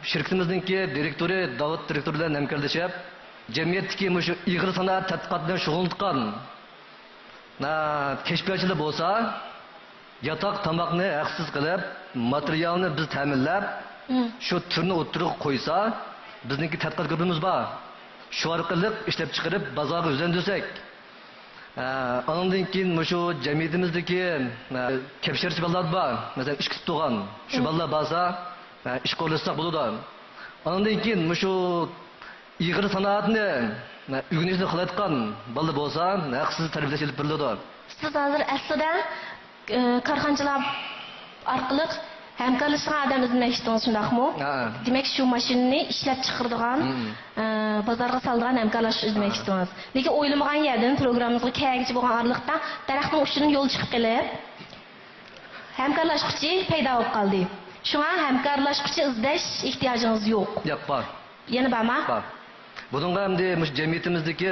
شىركىتىمىزنىڭكى دىرېكتورى داۋۇت دىرېكتور بىلەن ھەمكارلىشىپ، جەمئىيەتتىكى مۇشۇ ئېغىر سانائەت تەتقىقات بىلەن شۇغۇللىنىدىغان، ئە، كەشپىياتچىلار بولسا، ياتاق تاماقنى ھەقسىز قىلىپ، ماتېرىيالنى بىز تەمىنلەپ، مم. شۇ تۈرنى ئوتتۇرىغا قويسا، بىزنىڭكى تەتقىقات گۇرۇپپىمىز بار. شۇ ئارقىلىق ئىشلەپچىقىرىپ، بازارغا يۈزلەندۈرسەك، ئە، ئانىڭدىن كېيىن مۇشۇ جەمئىيىتىمىزدىكى، ئە، كەپشەرچى بالىلار بار، مەسىلەن، ئىش كۈتۈپ تۇرغان، شۇ مم. بالىلار بارسا، ئە، ئىشقا ئورۇنلاشساق بولىدۇ. ئانىڭدىن كېيىن مۇشۇ ئېغىر سانائەتنى، ئە، ئۆگىنىشنى خالايدىغان بالىلار بولسا، ھەقسىز تەربىيەلەش ئېلىپ بېرىلىدۇ. سىز ھازىر ئەسلىدە، ئە، كارخانىچىلار ئارقىلىق ھەمكارلىشىدىغان ئادەم ئىزدىمەكچىدىڭىز، شۇنداقمۇ؟ ھە. دېمەك، شۇ ماشىنىنى ئىشلەپ چىقىرىدىغان، مم. ئە، بازارغا سالىدىغان ھەمكارلاشقا ئىزدىمەكچىدىڭىز. لېكىن ئويلىمىغان يەردىن پروگراممىمىزغا كەلگۈچى بولغان ئارىلىقتا دەرەخنىڭ ئۇچىدىن يول چىقىپ قېلىپ، ھەمكارلاشقۇچى پەيدا بولۇپ قالدى. شۇڭا ھەمكارلاشقۇچى ئىزدەش ئېھتىياجىڭىز يوق. ياق، بار. يەنە بارما؟ بار. بۇنىڭغا ئەمدى مۇشۇ جەمئىيىتىمىزدىكى،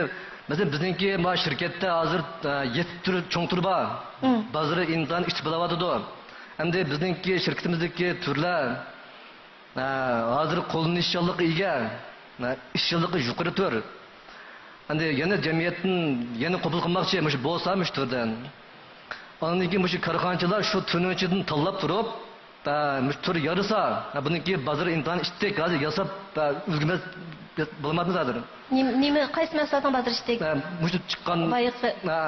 مەسىلەن، بىزنىڭكى ما شىركەتتە ھازىر، ئە، يەتتە تۈر چوڭ تۈر بار. مم. بازىرى ئىنتايىن ئىچ بولاۋاتىدۇ. ئەمدى بىزنىڭكى شىركىتىمىزدىكى تۈرلەر، ئە، ھازىر قوللىنىشچانلىققا ئىگە، ئە، ئىشچانلىقى يۇقىرى تۈر. ئەمدى يەنە جەمئىيەتتىن يەنە قوبۇل قىلماقچى، مۇشۇ بولسا مۇشۇ تۈردىن. ئاندىن كېيىن مۇشۇ كارخانىچىلار شۇ تۈرنىڭ ئىچىدىن تاللاپ تۇرۇپ، ئە، مۇشۇ تۈر يارىسا، ئە، بۇنىڭكى بازىرى ئىنتايىن ئىتتىك، ھازىر ياساپ، ئە، ئۈلگۈرمەس، بولمايمىز ھازىر. نېمە، نېمە، قايسى مەھسۇلاتنىڭ بازىرى ئىتتىك؟ ئە، مۇشۇ چىققان. بايىقى. ھە.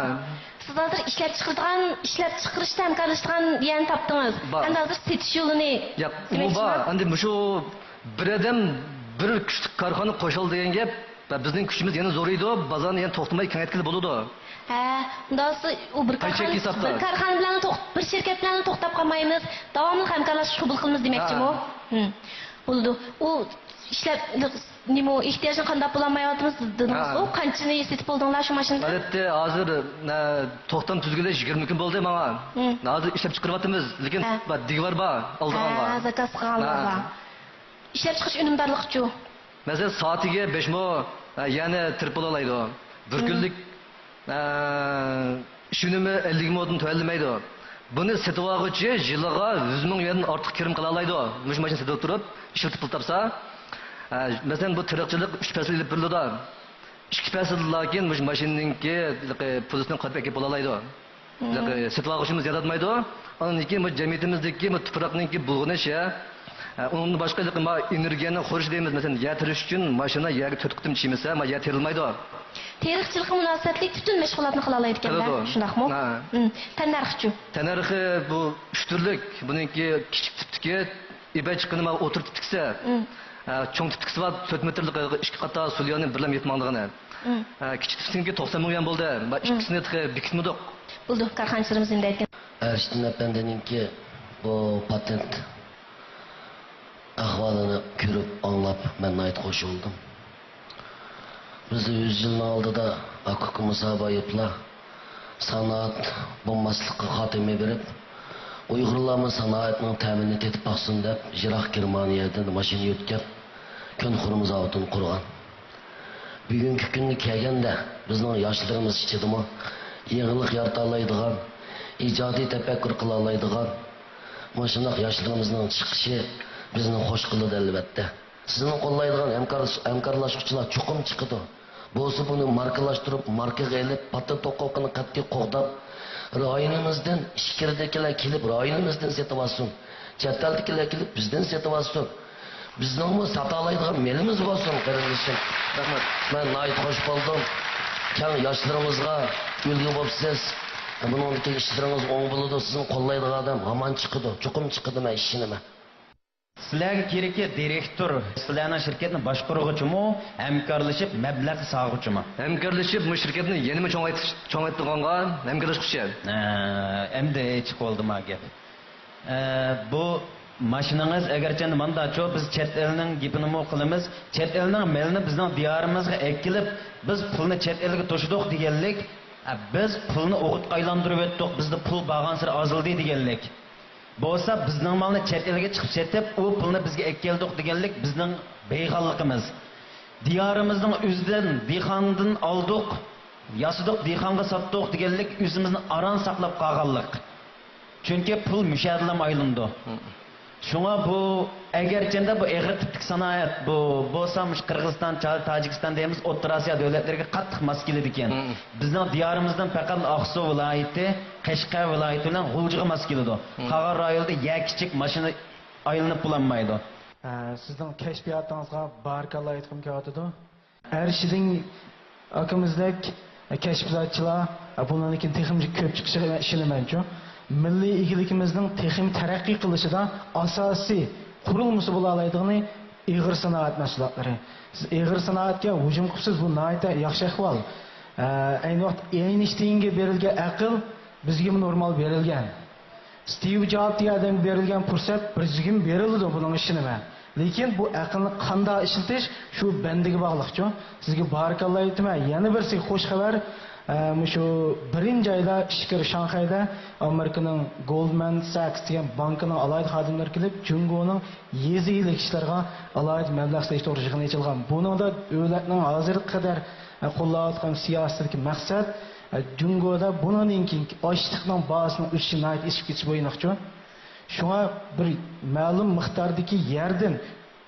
سىز ھازىر ئىشلەپ چىقىرىدىغان، ئىشلەپ چىقىرىشتا ھەمكارلىشىدىغان يەرنى تاپتىڭىز. بار. ئەمدى ھازىر سېتىش يولىنى ياق، ئۇ دېمەكچىما؟ بار. ئەمدى مۇشۇ بىر ئادەم بىر كۈچلۈك كارخانا قوشۇلدى دېگەن گەپ، بىزنىڭ كۈچىمىز يەنە زورىيىدۇ، بازارنى يەنە توختىماي كېڭەيتكىلى بولىدۇ. ھە، ئۇنداق بولسا ئۇ بىر قايچاق كارخانا، ھېسابتا. بىر كارخانا بىلەن توخ-، بىر شىركەت بىلەن توختاپ قالمايمىز. داۋاملىق ھەمكارلاشقا قوبۇل قىلىمىز دېمەكچىمۇ؟ ھە. ھىم. بولىدۇ. ئۇ ئىشلەپ، نېمە، ئېھتىياجنى قامداپ بولالمايۋاتىمىز دېدىڭىزغۇ. ھە. قانچىنى سېتىپ بولدۇڭلار شۇ ماشىنىنى؟ ئەلۋەتتە، ھازىر، ئە، توختام تۈزگىلى يىگىرمە كۈن بولدى ماڭا. ھىم. ھازىر ئىشلەپ چىقىرىۋاتىمىز، لېكىن ھە. بار، دېگۈۋار بار ئالىدىغانغا. ھە، زاكاز قىلغانلار ھە. بار. ئىشلەپ چىقىرىش ئۈنۈمدارلىقىچۇ؟ مەسىلەن، سائىتىگە بەش مو، ئە، يەنى تىرىپ بولالايدۇ. بىر مم. كۈنلۈك، ئە، ئىش ئۈنۈمى ئەللىك مودىن تۆۋەنلىمەيدۇ. بۇنى سېتىۋالغۇچى يىلىغا يۈز مىڭ يۈەندىن ئارتۇق كىرىم قىلالايدۇ. مۇشۇ ماشىنا سېتىپ تۇرۇپ، ئىشلىتىپ پۇل تاپسا. ئە، مەسىلەن، بۇ تېرىقچىلىق ئۈچ پەسىل ئېلىپ بېرىلىدۇ. ئىككى پەسىلدىن كېيىن مۇشۇ ماشىنىنىڭكى پۇلىسىنى قايتۇرۇپ ئەكىپ بولالايدۇ. مم. سېتىۋالغۇچىمىز ياداتمايدۇ. ئاندىن كېيىن بۇ جەمئىيىتىمىزدىكى بۇ تۇپراقنىڭكى بۇلغىنىشى، ئۇنىڭدىن باشقا ما ئېنېرگىيەنىڭ خورىشى دەيمىز، مەسىلەن، يەر تېرىش ئۈچۈن ماشىنا يەرگە تۆت قېتىم چىيمىسا، ما يەر تېرىلمايدۇ. تېرىقچىلىققا مۇناسىۋەتلىك پۈتۈن مەشغۇلاتنى قىلالايدىكەن-دە، قىلىدۇ. شۇنداقمۇ؟ ھە. مم. تەننەرخىچۇ؟ تەننەرخى بۇ ئۈچ تۈرلۈك، بۇنىڭكى كىچىك تىپتىكى، ئېبەي چىققىنى ما ئوتتۇرا تىپتىكىسى، مم. ئە، چوڭ تىپتىكىسى بار، تۆت مېتىرلىق ئىككى قاتار سوليانى بىرلەم يېپىپ ماڭىدىغىنى. مم. ئە، كىچىك تىپتىكىنىڭكى توقسان مىڭ يۈەن بولدى. ما مم. ئىككىسىنى تېخى بېكىتمىدۇق. بولدى، كارخانىچىلىرىمىز نېمە دەيدىكەن؟ ئەرشىدىن ئەپەندىنىڭكى بۇ پاتېنت ئەھۋالىنى كۆرۈپ، ئاڭلاپ، مەن ناھايىتى خوش بولدۇم. بىز يۈز يىلنىڭ ئالدىدا ئاكا-ئۇكىمىز سابايىپلار سانائەت بولماسلىققا خاتىمە بېرىپ، ئۇيغۇرلارمۇ سانائەتنىڭ تەمىنى تېتىپ باقسۇن دەپ، يىراق گېرمانىيەدىن ماشىنا يۆتكەپ، كۆن خۇرما زاۋۇتىنى قۇرغان. بۈگۈنكى كۈنگە كەلگەندە، بىزنىڭ ياشلىرىمىز ئىچىدىمۇ يېڭىلىق يارىتالايدىغان، ئىجادىي تەپەككۇر قىلالايدىغان مۇشۇنداق ياشلىرىمىزنىڭ چىقىشى بىزنى خوش قىلىدۇ، ئەلۋەتتە. سىزنى قوللايدىغان ھەمكار-، ھەمكارلاشقۇچىلار چوقۇم چىقىدۇ. بولسا بۇنى ماركىلاشتۇرۇپ، ماركىغا ئېلىپ، پاتېنت ھوقۇقىنى قەتئىي قوغداپ، رايونىمىزدىن ئىچكىرىدىكىلەر كېلىپ، رايونىمىزدىن سېتىۋالسۇن. چەت ئەلدىكىلەر كېلىپ، بىزدىن سېتىۋالسۇن. بىزنىڭمۇ ساتالايدىغان مېلىمىز بولسۇن، قېرىندىشىم. رەھمەت. مەن ناھايىتى خوش بولدۇم. كەڭ ياشلىرىڭىزغا ئۈلگە بوپسىز. بۇنىڭدىن كېيىن ئىشلىرىڭىز ئوڭ بولىدۇ. سىزنى قوللايدىغان ئادەم ھامان چىقىدۇ. چوقۇم چىقىدۇ، مەن ئىشىنىمەن. سىلەرگە كېرىكى دىرېكتور، سىلەرنىڭ شىركەتنى باشقۇرغۇچىمۇ، ھەمكارلىشىپ مەبلەغ سالغۇچىمۇ؟ ھەمكارلىشىپ بۇ شىركەتنى يەنىمۇ چوڭايتىش، چوڭايتىدىغانغا ھەمكارلاشقۇچى. ھە، ئەمدى چىقىۋالدىما گەپ. ئە، بۇ ماشىنىڭىز ئەگەرچە مانداچۇ، بىز چەت ئەلنىڭ گېپىنىمۇ قىلىمىز. چەت ئەلنىڭ مېلىنى بىزنىڭ دىيارىمىزغا ئەكېلىپ، بىز پۇلنى چەت ئەلگە توشىدۇق دېگەنلىك، ئە، بىز پۇلنى ئوغۇتقا ئايلاندۇرۇۋەتتۇق، بىزدە پۇل بارغانسېرى ئازلىدى دېگەنلىك. بولسا بىزنىڭ مالنى چەت ئەلگە چىقىپ سېتىپ، ئۇ پۇلنى بىزگە ئەكەلدۇق دېگەنلىك بىزنىڭ بېيىقانلىقىمىز. دىيارىمىزنىڭ ئۆزىدىن دېھقاندىن ئالدۇق، ياسىدۇق، دېھقانغا ساتتۇق دېگەنلىك ئۆزىمىزنى ئاران ساقلاپ قالغانلىق. چۈنكى پۇل مۇشۇ يەردىلا ئايلىنىدۇ. شۇڭا بۇ، ئەگەرچەندە بۇ ئېغىر تىپتىكى سانائەت، بۇ بولسا مۇشۇ قىرغىزىستان، تا-، تاجىكىستان دەيمىز، ئوتتۇرا ئاسىيا دۆلەتلىرىگە قاتتىق ماس كېلىدىكەن. مم. بىزنىڭ دىيارىمىزدىن پەقەت ئاقسۇ ۋىلايىتى، قەشقەر ۋىلايىتى بىلەن غۇلجىغا ماس كېلىدۇ. مم. قالغان رايوندا يەر كىچىك، ماشىنا ئايلىنىپ بولالمايدۇ. ئە، سىزنىڭ كەشپىياتىڭىزغا بارىكاللا ئېيتقۇم كېلىۋاتىدۇ. ئەرشىدىن ئاكىمىزدەك كەشپىياتچىلار بۇنىڭدىن كېيىن تېخىمۇ كۆپ چىقىشىغا ئىشىنىمەنچۇ. مىللىي ئىگىلىكىمىزنىڭ تېخىمۇ تەرەققىي قىلىشىدا ئاساسىي قۇرۇلمىسى بولالايدىغىنى ئېغىر سانائەت مەھسۇلاتلىرى. سىز ئېغىر سانائەتكە ھۇجۇم قىپسىز، بۇ ناھايىتى ياخشى ئەھۋال. ئە، ئەينى ۋاقىتتا ئېينىشتىينگە بېرىلگەن ئەقىل بىزگىمۇ نورمال بېرىلگەن. ستىۋ جوب دېگەن ئادەمگە بېرىلگەن پۇرسەت بىزگىمۇ بېرىلىدۇ، بۇنىڭغا ئىشىنىمەن. لېكىن بۇ ئەقىلنى قانداق ئىشلىتىش، شۇ بەندىگە باغلىقچۇ. سىزگە بارىكاللا ئېيتىمەن. يەنە بىرسى خوش خەۋەر، ئە، مۇشۇ بىرىنچى ئايدا ئىچكىرى شاڭخەيدە ئامېرىكىنىڭ گولدمان ساكس دېگەن بانكىنىڭ ئالاھىدە خادىملىرى كېلىپ، جۇڭگونىڭ يېزا ئىگىلىك ئىشلىرىغا ئالاھىدە مەبلەغ سېلىش توغرىسىدا يىغىن ئېچىلغان. بۇنىڭدا دۆلەتنىڭ ھازىرغا قەدەر، ئە، قوللاۋاتقان سىياسىتىدىكى مەقسەت، ئە، جۇڭگودا بۇنىڭدىن كېيىنكى ئاشلىقنىڭ باھاسىنىڭ ئۆسۈشى ناھايىتى ئېشىپ كېتىشى بويىنلىقچۇ. شۇڭا بىر مەلۇم مىقداردىكى يەردىن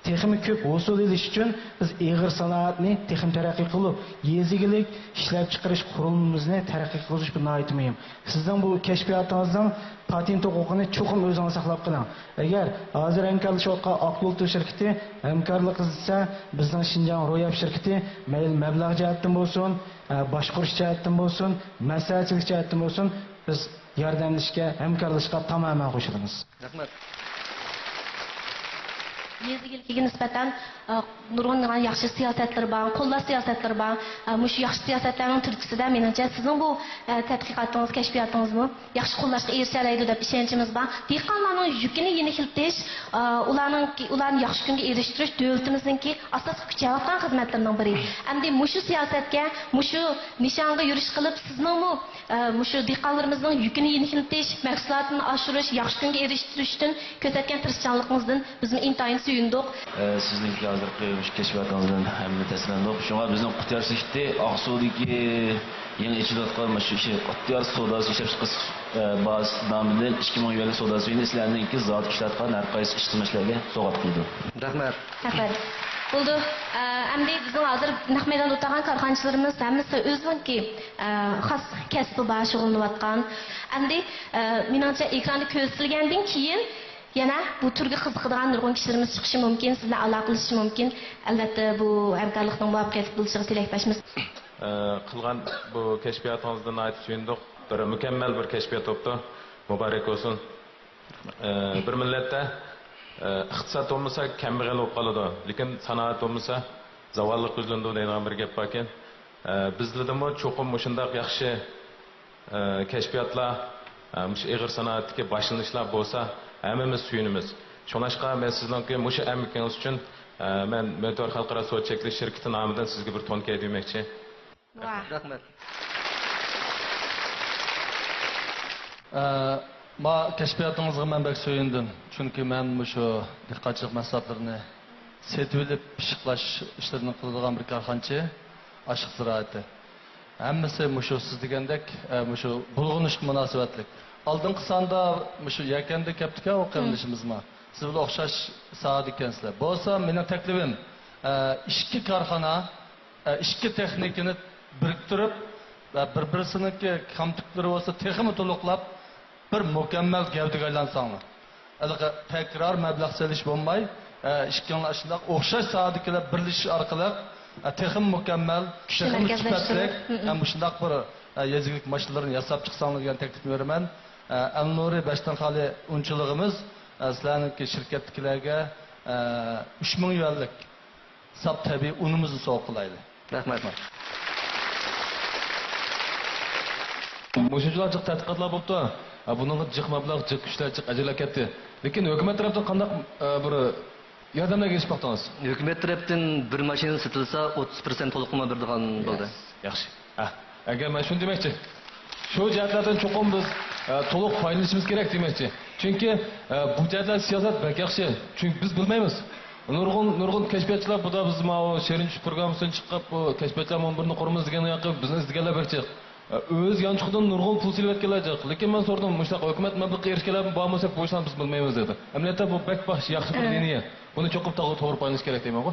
تېخىمۇ كۆپ ھوسۇل ئېلىش ئۈچۈن بىز ئېغىر سانائەتنى تېخىمۇ تەرەققىي قىلىپ، يېزا ئىگىلىك ئىشلەپچىقىرىش قۇرۇلمىمىزنى تەرەققىي قىلدۇرۇش بۇ ناھايىتى مۇھىم. سىزنىڭ بۇ كەشپىياتىڭىزنىڭ پاتېنت ھوقۇقىنى چوقۇم ئۆزىڭىز ساقلاپ قېلىڭ. ئەگەر ھازىر ھەمكارلىشىۋاتقان ئاق بۇلۇت شىركىتى ھەمكارلىق ئىزدىسە، بىزنىڭ شىنجاڭ روياپ شىركىتى مەيلى مەبلەغ جەھەتتىن بولسۇن، ئە، باشقۇرۇش جەھەتتىن بولسۇن، مەسلىھەتچىلىك جەھەتتىن بولسۇن، بىز ياردەملىشىشكە، ھەمكارلىشىشقا تامامەن قوشۇلىمىز. رەھمەت. يېزا ئىگىلىكىگە نىسبەتەن، ئە، نۇرغۇن ياخشى سىياسەتلىرى بار، قوللاش سىياسەتلىرى بار. ئە، مۇشۇ ياخشى سىياسەتلەرنىڭ تۈرتكىسىدە، مېنىڭچە، سىزنىڭ بۇ، ئە، تەتقىقاتىڭىز، كەشپىياتىڭىزمۇ ياخشى قوللاشقا ئېرىشەلەيدۇ دەپ ئىشەنچىمىز بار. دېھقانلارنىڭ يۈكىنى يېنىكلىتىش، ئە، ئۇلارنىڭ، ئۇلارنى ياخشى كۈنگە ئېرىشتۈرۈش دۆلىتىمىزنىڭكى ئاساسلىق كۈچەۋاتقان خىزمەتلىرىنىڭ بىرى. ئەمدى مۇشۇ سىياسەتكە، مۇشۇ نىشانغا يۈرۈش قىلىپ، سىزنىڭمۇ، ئە، مۇشۇ دېھقانلىرىمىزنىڭ يۈكىنى يېنىكلىتىش، مەھسۇلاتىنى ئاشۇرۇش، ياخشى كۈنگە ئېرىشتۈرۈشتىن كۆرسەتكەن تىرىشچانلىقىڭىزدىن بىزمۇ ئىنتايىن سۆيۈندۇق. ئە، سىزنىڭكى ھازىرقى مۇشۇ كەشپىياتىڭىزدىن ھەممە تەسىرلەندۇق. شۇڭا بىزنىڭ قۇتىيار شىركىتى ئاقسۇدىكى يېڭى ئېچىلىۋاتقان مۇشۇ ئىشى، قۇتىيار سوداسى ئىشلەپچىقىرىش، ئە، بازىسى نامىدىن ئىككى مىڭ يۈەنلىك سودا سۈيىنى سىلەرنىڭكى زاۋۇت ئىشلەتكەن ھەر قايسى ئىشلىتىلمىشلەرگە سوۋغات قىلىدۇ. رەھمەت. رەھمەت. بولدى. ئە، ئەمدى بىزنىڭ ھازىر نەق مەيداندا ئولتۇرغان كارخانىچىلىرىمىز ھەممىسى ئۆزىنىڭكى، ئە، خاس كەسپى بار، شۇغۇللىنىۋاتقان. ئەمدى، ئە، مېنىڭچە ئېكراندا كۆرسىتىلگەندىن كېيىن يەنە بۇ تۈرگە قىزىقىدىغان نۇرغۇن كىشىلىرىمىز چىقىشى مۇمكىن، سىز بىلەن ئالاقىلىشىشى مۇمكىن. ئەلۋەتتە، بۇ ھەمكارلىقنىڭ مۇۋەپپەقىيەتلىك بولۇشىغا تىلەكداشمىز. ئە، قىلغان بۇ كەشپىياتىڭىزدىن ناھايىتى سۆيۈندۇق. بىر مۇكەممەل بىر كەشپىيات بوپتۇ. مۇبارەك بولسۇن. ئە، بىر مىللەتتە، ئە، ئىقتىساد بولمىسا، كەمبەغەل بولۇپ قالىدۇ، لېكىن سانائەت بولمىسا، زاۋاللىققا يۈزلىنىدۇ دەيدىغان بىر گەپ باركەن. ئە، بىزلىدىمۇ چوقۇم مۇشۇنداق ياخشى، ئە، كەشپىياتلار، ئە، مۇشۇ ئېغىر سانائەتتىكى باشلىنىشلار بولسا، ھەممىمىز سۆيۈنىمىز. شۇڭلاشقا مەن سىزنىڭكى مۇشۇ ئەمگىكىڭىز ئۈچۈن، ئە، مەن مۆتىۋەر خەلقئارا سودا چەكلىك شىركىتى نامىدىن سىزگە بىر تون كىيدۈرمەكچى. ۋاھ. رەھمەت. ئە، ما كەشپىياتىڭىزغا مەن بەك سۆيۈندۈم. چۈنكى مەن مۇشۇ دېھقانچىلىق مەھسۇلاتلىرىنى سېتىۋېلىپ پىششىقلاش ئىشلىرىنى قىلىدىغان بىر كارخانىچى، ئاشلىق زىرائىتى. ھەممىسى مۇشۇ سىز دېگەندەك، ئە، مۇشۇ بۇلغىنىشقا مۇناسىۋەتلىك. ئالدىنقى ساندا مۇشۇ يەكەندە كەپتىكەن ئۇ قېرىندىشىمىزمۇ. سىز بىلەن ئوخشاش ساھەدە ئىكەنسىلەر. بولسا مېنىڭ تەكلىپىم، ئە، ئىككى كارخانا ئىككى تېخنىكىنى بىرىكتۈرۈپ ۋە بىر-بىرسىنىڭكى كەمتۈكلىرى بولسا تېخىمۇ تولۇقلاپ، بىر مۇكەممەل گەۋدىگە ئايلانساڭلار. ھېلىقى تەكرار مەبلەغ سېلىش بولماي، ئىككىڭلار شۇنداق ئوخشاش ساھەدىكىلەر بىرلىشىش ئارقىلىق، تېخىمۇ مۇكەممەل، كۈچنى تېخىمۇ مەركەزلەشتۈرۈپ. سۈپەتلىك ھەم مۇشۇنداق بىر، يېزا ئىگىلىك ماشىنىلىرىنى ياساپ چىقساڭلار دېگەن تەكلىپنى بېرىمەن. ئەلنۇرى بەشتىن خالى ئۇنچىلىقىمىز، سىلەرنىڭكى شىركەتتىكىلەرگە، ئۈچ مىڭ يۈەنلىك ساپ تەبىئىي ئۇنىمىزنى سوۋغا قىلايلى. رەھمەت. مۇشۇنچىلىك جىق تەتقىقاتلار بوپتۇ. ھە، بۇنىڭغا جىق مەبلەغ، جىق كۈچلەر، جىق ئەجىرلەر كەتتى. لېكىن ھۆكۈمەت تەرەپتىن قانداق، ئە، بىر ياردەملەرگە ئېرىشىپ باقتىڭىز؟ ھۆكۈمەت تەرەپتىن بىر ماشىنا سېتىلسا، ئوتتۇز پىرسەنت تولۇقلىما بېرىدىغان بولدى. ياخشى. ھە، ئەگەر مەن شۇنى دېمەكچى. شۇ جەھەتلەردىن چوقۇم بىز، ئە، تولۇق پايدىلىنىشىمىز كېرەك دېمەكچى. چۈنكى، ئە، بۇ جەھەتلەر سىياسەت بەك ياخشى. چۈنكى بىز بىلمەيمىز. نۇرغۇن، نۇرغۇن كەشپىياتچىلار بۇدا بىز ماۋۇ شېرىن چۈش پروگراممىسىدىن چىقىپ، بۇ كەشپىياتچىلار مۇنبىرىنى قۇرىمىز دېگەن ياقى بىزنى ئىزدىگەنلەر بەك جىق. ئە، ئۆز يانچۇقىدىن نۇرغۇن پۇل سېلىۋەتكەنلەر جىق. لېكىن مەن سورىدىم، مۇشۇنداق ھۆكۈمەت مەبلىغقا ئېرىشكەنلەرمۇ بارمۇ دېسەك، بۇ ئىشلارنى بىز بىلمەيمىز دېدى. ئەمەلىيەتتە بۇ بەك باش-، ياخشى بىر ئە. لىنىيە. بۇنى چوقۇم توغرا، توغرا پايدىلىنىش كېرەك دەيمەنغۇ.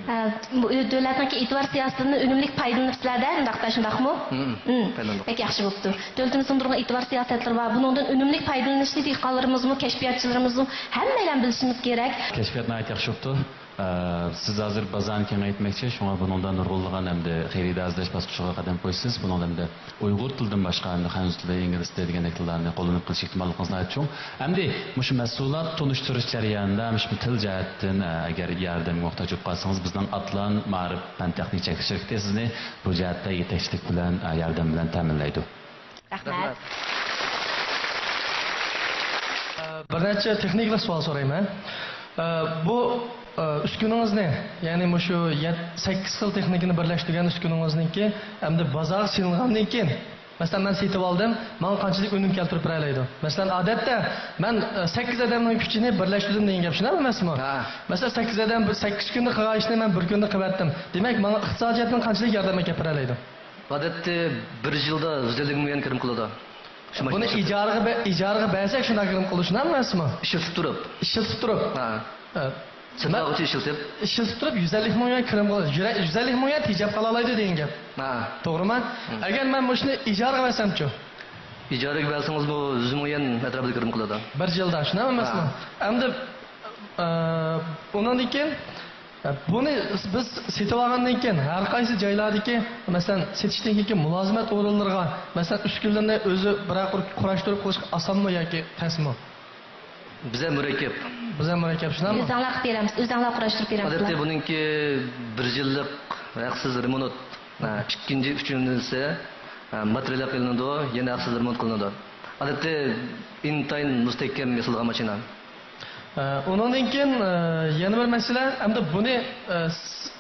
ھە، بۇ دۆلەتنىڭكى ئېتىبار سىياسىتىدىن ئۈنۈملۈك پايدىلىنىپسىلەر-دە، ئۇنداقتا، شۇنداقمۇ؟ مم. مم. پايدىلاندۇق. بەك ياخشى بوپتۇ. دۆلىتىمىزنىڭ نۇرغۇن ئېتىبار سىياسەتلىرى بار. بۇنىڭدىن ئۈنۈملۈك پايدىلىنىشنى دېھقانلىرىمىزمۇ، كەشپىياتچىلىرىمىزمۇ ھەممەيلەن بىلىشىمىز كېرەك. كەشپىيات ناھايىتى ياخشى بوپتۇ. ئە، سىز ھازىر بازارنى كېڭەيتمەكچى، شۇڭا بۇنىڭدا نۇرغۇنلىغان ئەمدى خېرىدار ئىزدەش باسقۇچىغا قەدەم قويىسىز. بۇنىڭدا ئەمدى ئۇيغۇر تىلىدىن باشقا، ئەمدى خەنزۇ تىلى، ئىنگلىز تىلى دېگەندەك تىللارنى قوللىنىپ قېلىش ئېھتىماللىقىڭىز ناھايىتى چوڭ. ئەمدى مۇشۇ مەھسۇلات تونۇشتۇرۇش جەريانىدا مۇشۇ تىل جەھەتتىن، ئە، ئەگەر ياردەمگە موھتاج بولۇپ قالسىڭىز، بىزنىڭ ئاتلان مائارىپ پەن تېخنىكا چەكلىك شىركىتى سىزنى بۇ جەھەتتە يېتەكچىلىك بىلەن، ئە، ياردەم بىلەن تەمىنلەيدۇ. رەھمەت. بىر نەچچە تېخنىكىلىق سوئال سورايمەن. بۇ ئۈسكۈنىڭىزنى، يەنى مۇشۇ يەت-، سەككىز خىل تېخنىكىنى بىرلەشتۈرگەن ئۈسكۈنىڭىزنىڭكى ئەمدى بازارغا سېلىنغاندىن كېيىن، مەسىلەن، مەن سېتىۋالدىم، ماڭا قانچىلىك ئۈنۈم كەلتۈرۈپ بېرەلەيدۇ؟ مەسىلەن، ئادەتتە مەن سەككىز ئادەمنىڭ كۈچىنى بىرلەشتۈردۈم دېگەن گەپ، شۇنداقمۇ ئەمەسمۇ؟ ھە. مەسىلەن، سەككىز ئادەم بىر، سەككىز كۈندە قىلغان ئىشنى مەن بىر كۈندە قىلىۋەتتىم. دېمەك، ماڭا ئىقتىسادىي جەھەتتىن قانچىلىك ياردەم ئەكەپ بېرەلەيدۇ؟ ئادەتتە بىر يىلدا يۈز ئەللىك مىڭ يۈەن كىرىم قىلىدۇ. شۇ بۇنى ماشىنا ئىجارىگە بە-، ئىجارىگە بەرسەك شۇنداق كىرىم قىلىدۇ، شۇنداقمۇ ئەمەسمۇ؟ ئىشلىتىپ تۇرۇپ. ئىشلىتىپ تۇرۇپ. ھە. ھە. سېتىۋالغۇچى ئىشلىتىپ. ئىشلىتىپ تۇرۇپ يۈز ئەللىك مىڭ يۈەن كىرىم قىلىدۇ. يۈرە-، يۈز ئەللىك مىڭ يۈەن تېجەپ قالالايدۇ دېگەن گەپ. ھە. توغرىمۇ؟ ھە. ئەگەر مەن مۇشۇنى ئىجارىگە بەرسەمچۇ؟ ئىجارىگە بەرسىڭىزمۇ يۈز مىڭ يۈەن ئەتراپىدا كىرىم قىلىدۇ. بىر يىلدا، شۇنداقمۇ ئەمەسمۇ؟ ھە. ئەمدى، ئە، ئۇنىڭدىن كېيىن بۇنى بىز سېتىۋالغاندىن كېيىن، ھەر قايسى جايلاردىكى، مەسىلەن، سېتىشتىن كېيىنكى مۇلازىمەت ئورۇنلىرىغا، مەسىلەن، ئۈسكۈنىلەرنى ئۆزى بىرەر قۇر قۇراشتۇرۇپ قىلىشقا ئاسانمۇ ياكى تەسمۇ؟ بىزە مۇرەككەپ. بىزە مۇرەككەپ شۇنداقمۇ؟ ئۆزۈڭلار قىلىپ بېرەمسىز، ئۆزۈڭلار قۇراشتۇرۇپ بېرەمسىزلەر؟ ئادەتتە بۇنىڭكى بىر يىللىق ھەقسىز رېمونت، ھە، ئىككىنچى، ئۈچىنچىسى، ھە، ماتېرىيال قىلىنىدۇ، يەنە ھەقسىز رېمونت قىلىنىدۇ. ئادەتتە ئىنتايىن مۇستەھكەم ياسالغان ماشىنا. ئە، ئۇنىڭدىن كېيىن، ئە، يەنە بىر مەسىلە، ئەمدى بۇنى، ئە، س-،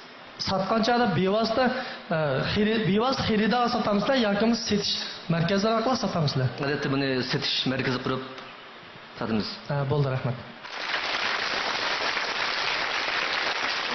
ساتقان چاغدا بىۋاسىتە، ئە، خېرى-، بىۋاسىتە خېرىدارغا ساتامسىلەر ياكى بولمىسا سېتىش مەركەزلىرى ئارقىلىق ساتامسىلەر؟ ئادەتتە بۇنى سېتىش مەركىزى قۇرۇپ ساتىمىز. ئە، بولدى، رەھمەت.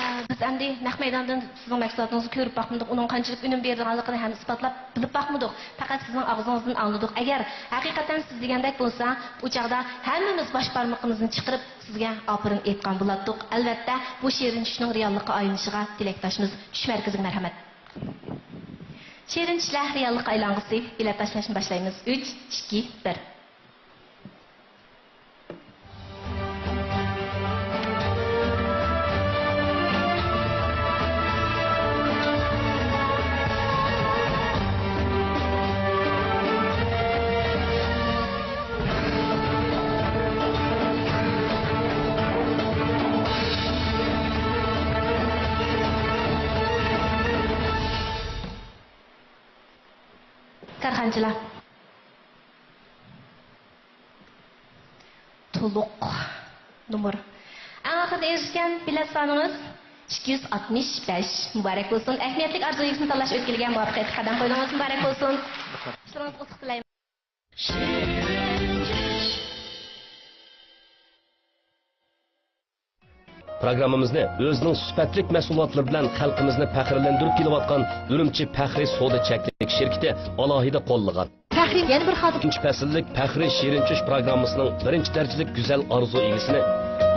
ئە، بىز ئەمدى نەق مەيداندىن سىزنىڭ مەھسۇلاتىڭىزنى كۆرۈپ باقمىدۇق، ئۇنىڭ قانچىلىك ئۈنۈم بېرىدىغانلىقىنى ھەم ئىسپاتلاپ بىلىپ باقمىدۇق. پەقەت سىزنىڭ ئاغزىڭىزدىن ئاڭلىدۇق. ئەگەر ھەقىقەتەن سىز دېگەندەك بولسا، ئۇ چاغدا ھەممىمىز باش بارمىقىمىزنى چىقىرىپ، سىزگە ئاپىرىن ئېيتقان بولاتتۇق. ئەلۋەتتە، بۇ شېرىن چۈشنىڭ رېئاللىققا ئايلىنىشىغا تىلەكداشمىز. چۈش مەركىزىگە مەرھەمەت. شېرىن چۈشلەر رېئاللىققا ئايلانغۇسى، بېلەت تاشلاشنى باشلايمىز. ئۈچ، ئىككى، بىر. كارخانىچىلار. تولۇق نومۇر. ئەڭ ئاخىرىدا ئېرىشكەن بېلەت سانىڭىز ئىككى يۈز ئاتمىش بەش. مۇبارەك بولسۇن. ئەھمىيەتلىك ئارزۇ ئىگىسىنى تاللاش ئۆتكىلىگە مۇۋەپپەقىيەتلىك قەدەم قويدۇڭىز. مۇبارەك بولسۇن. ئىشلىرىڭىزغا ئۇتۇق تىلەيمەن. پروگراممىمىزنى ئۆزىنىڭ سۈپەتلىك مەھسۇلاتلىرى بىلەن خەلقىمىزنى پەخىرلەندۈرۈپ كېلىۋاتقان ئۈرۈمچى پەخرىي سودا چەكلىك شىركىتى ئالاھىدە قوللىغان. پەخرىي يەنە بىر خادىم. ئىككىنچى پەسىللىك پەخرىي شېرىن چۈش پروگراممىسىنىڭ بىرىنچى دەرىجىلىك گۈزەل ئارزۇ ئىگىسىنى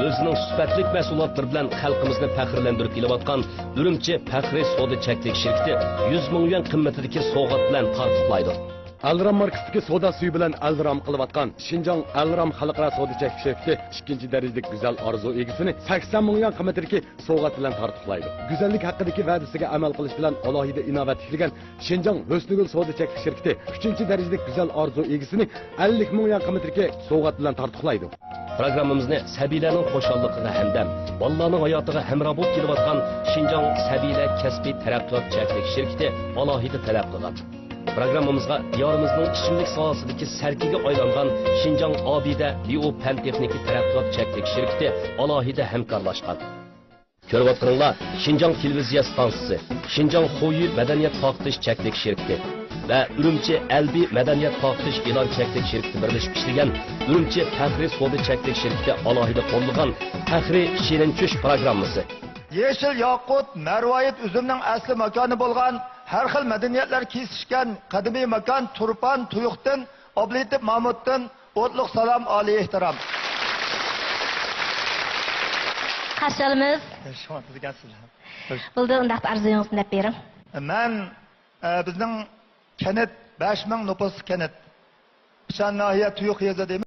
ئۆزىنىڭ سۈپەتلىك مەھسۇلاتلىرى بىلەن خەلقىمىزنى پەخىرلەندۈرۈپ كېلىۋاتقان ئۈرۈمچى پەخرىي سودا چەكلىك شىركىتى يۈز مىڭ يۈەن قىممىتىدىكى سوۋغات بىلەن تارتۇقلايدۇ. ئەلرام ماركىسىدىكى سودا سۈيى بىلەن ئەلرام قىلىۋاتقان شىنجاڭ ئەلرام خەلقئارا سودا چەكلىك شىركىتى ئىككىنچى دەرىجىلىك گۈزەل ئارزۇ ئىگىسىنى سەكسەن مىڭ يۈەن قىممىتىدىكى سوۋغات بىلەن تارتۇقلايدۇ. گۈزەللىك ھەققىدىكى ۋەدىسىگە ئەمەل قىلىش بىلەن ئالاھىدە ئىناۋەت تىكلىگەن شىنجاڭ ھۆسنىگۈل سودا چەكلىك شىركىتى ئۈچىنچى دەرىجىلىك گۈزەل ئارزۇ ئىگىسىنى ئەللىك مىڭ يۈەن قىممىتىدىكى سوۋغات بىلەن تارتۇقلايدۇ. پروگراممىمىزنى سەبىيلەرنىڭ خۇشاللىقىغا ھەمدەم، بالىلارنىڭ ھاياتىغا ھەمراھ بولۇپ كېلىۋاتقان شىنجاڭ سەبىيلەر كەسپىي تەرەققىيات چەكلىك شىركىتى ئالاھىدە تەلەپ قىلغان. پروگراممىمىزغا دىيارىمىزنىڭ ئىچىملىك ساھەسىدىكى سەركىگە ئايلانغان شىنجاڭ ئابىدە بىئو پەن تېخنىكا تەرەققىيات چەكلىك شىركىتى ئالاھىدە ھەمكارلاشقان. كۆرۈۋاتقىنىڭلار شىنجاڭ تېلېۋىزىيە ئىستانسىسى، شىنجاڭ خويۈ مەدەنىيەت تارقىتىش چەكلىك شىركىتى ۋە ئۈرۈمچى ئەلبى مەدەنىيەت تارقىتىش ئېلان چەكلىك شىركىتى بىرلىشىپ ئىشلىگەن ئۈرۈمچى پەخرىي سودا چەكلىك شىركىتى ئالاھىدە قوللىغان پەخرىي شېرىن چۈش پروگراممىسى. يېشىل ياقۇت، مەرۋايىت ئۈزۈمنىڭ ئەسلى ماكانى بولغان، ھەر خىل مەدەنىيەتلەر كېسىشكەن قەدىمىي ماكان تۇرپان تۇيۇقتىن، ئابلىتىپ مامۇتتىن ئوتلۇق سالام، ئالىي ئېھتىرام. قارشى ئالىمىز. شۇڭا بىلگەنسىز. بولدى، ئۇنداقتا ئارزۇيىڭىزنى دەپ بېرىڭ. مەن، ئە، بىزنىڭ كەنت بەش مىڭ نوپۇسلۇق كەنت. پىشان ناھىيە تۇيۇق يېزا دەيمىز.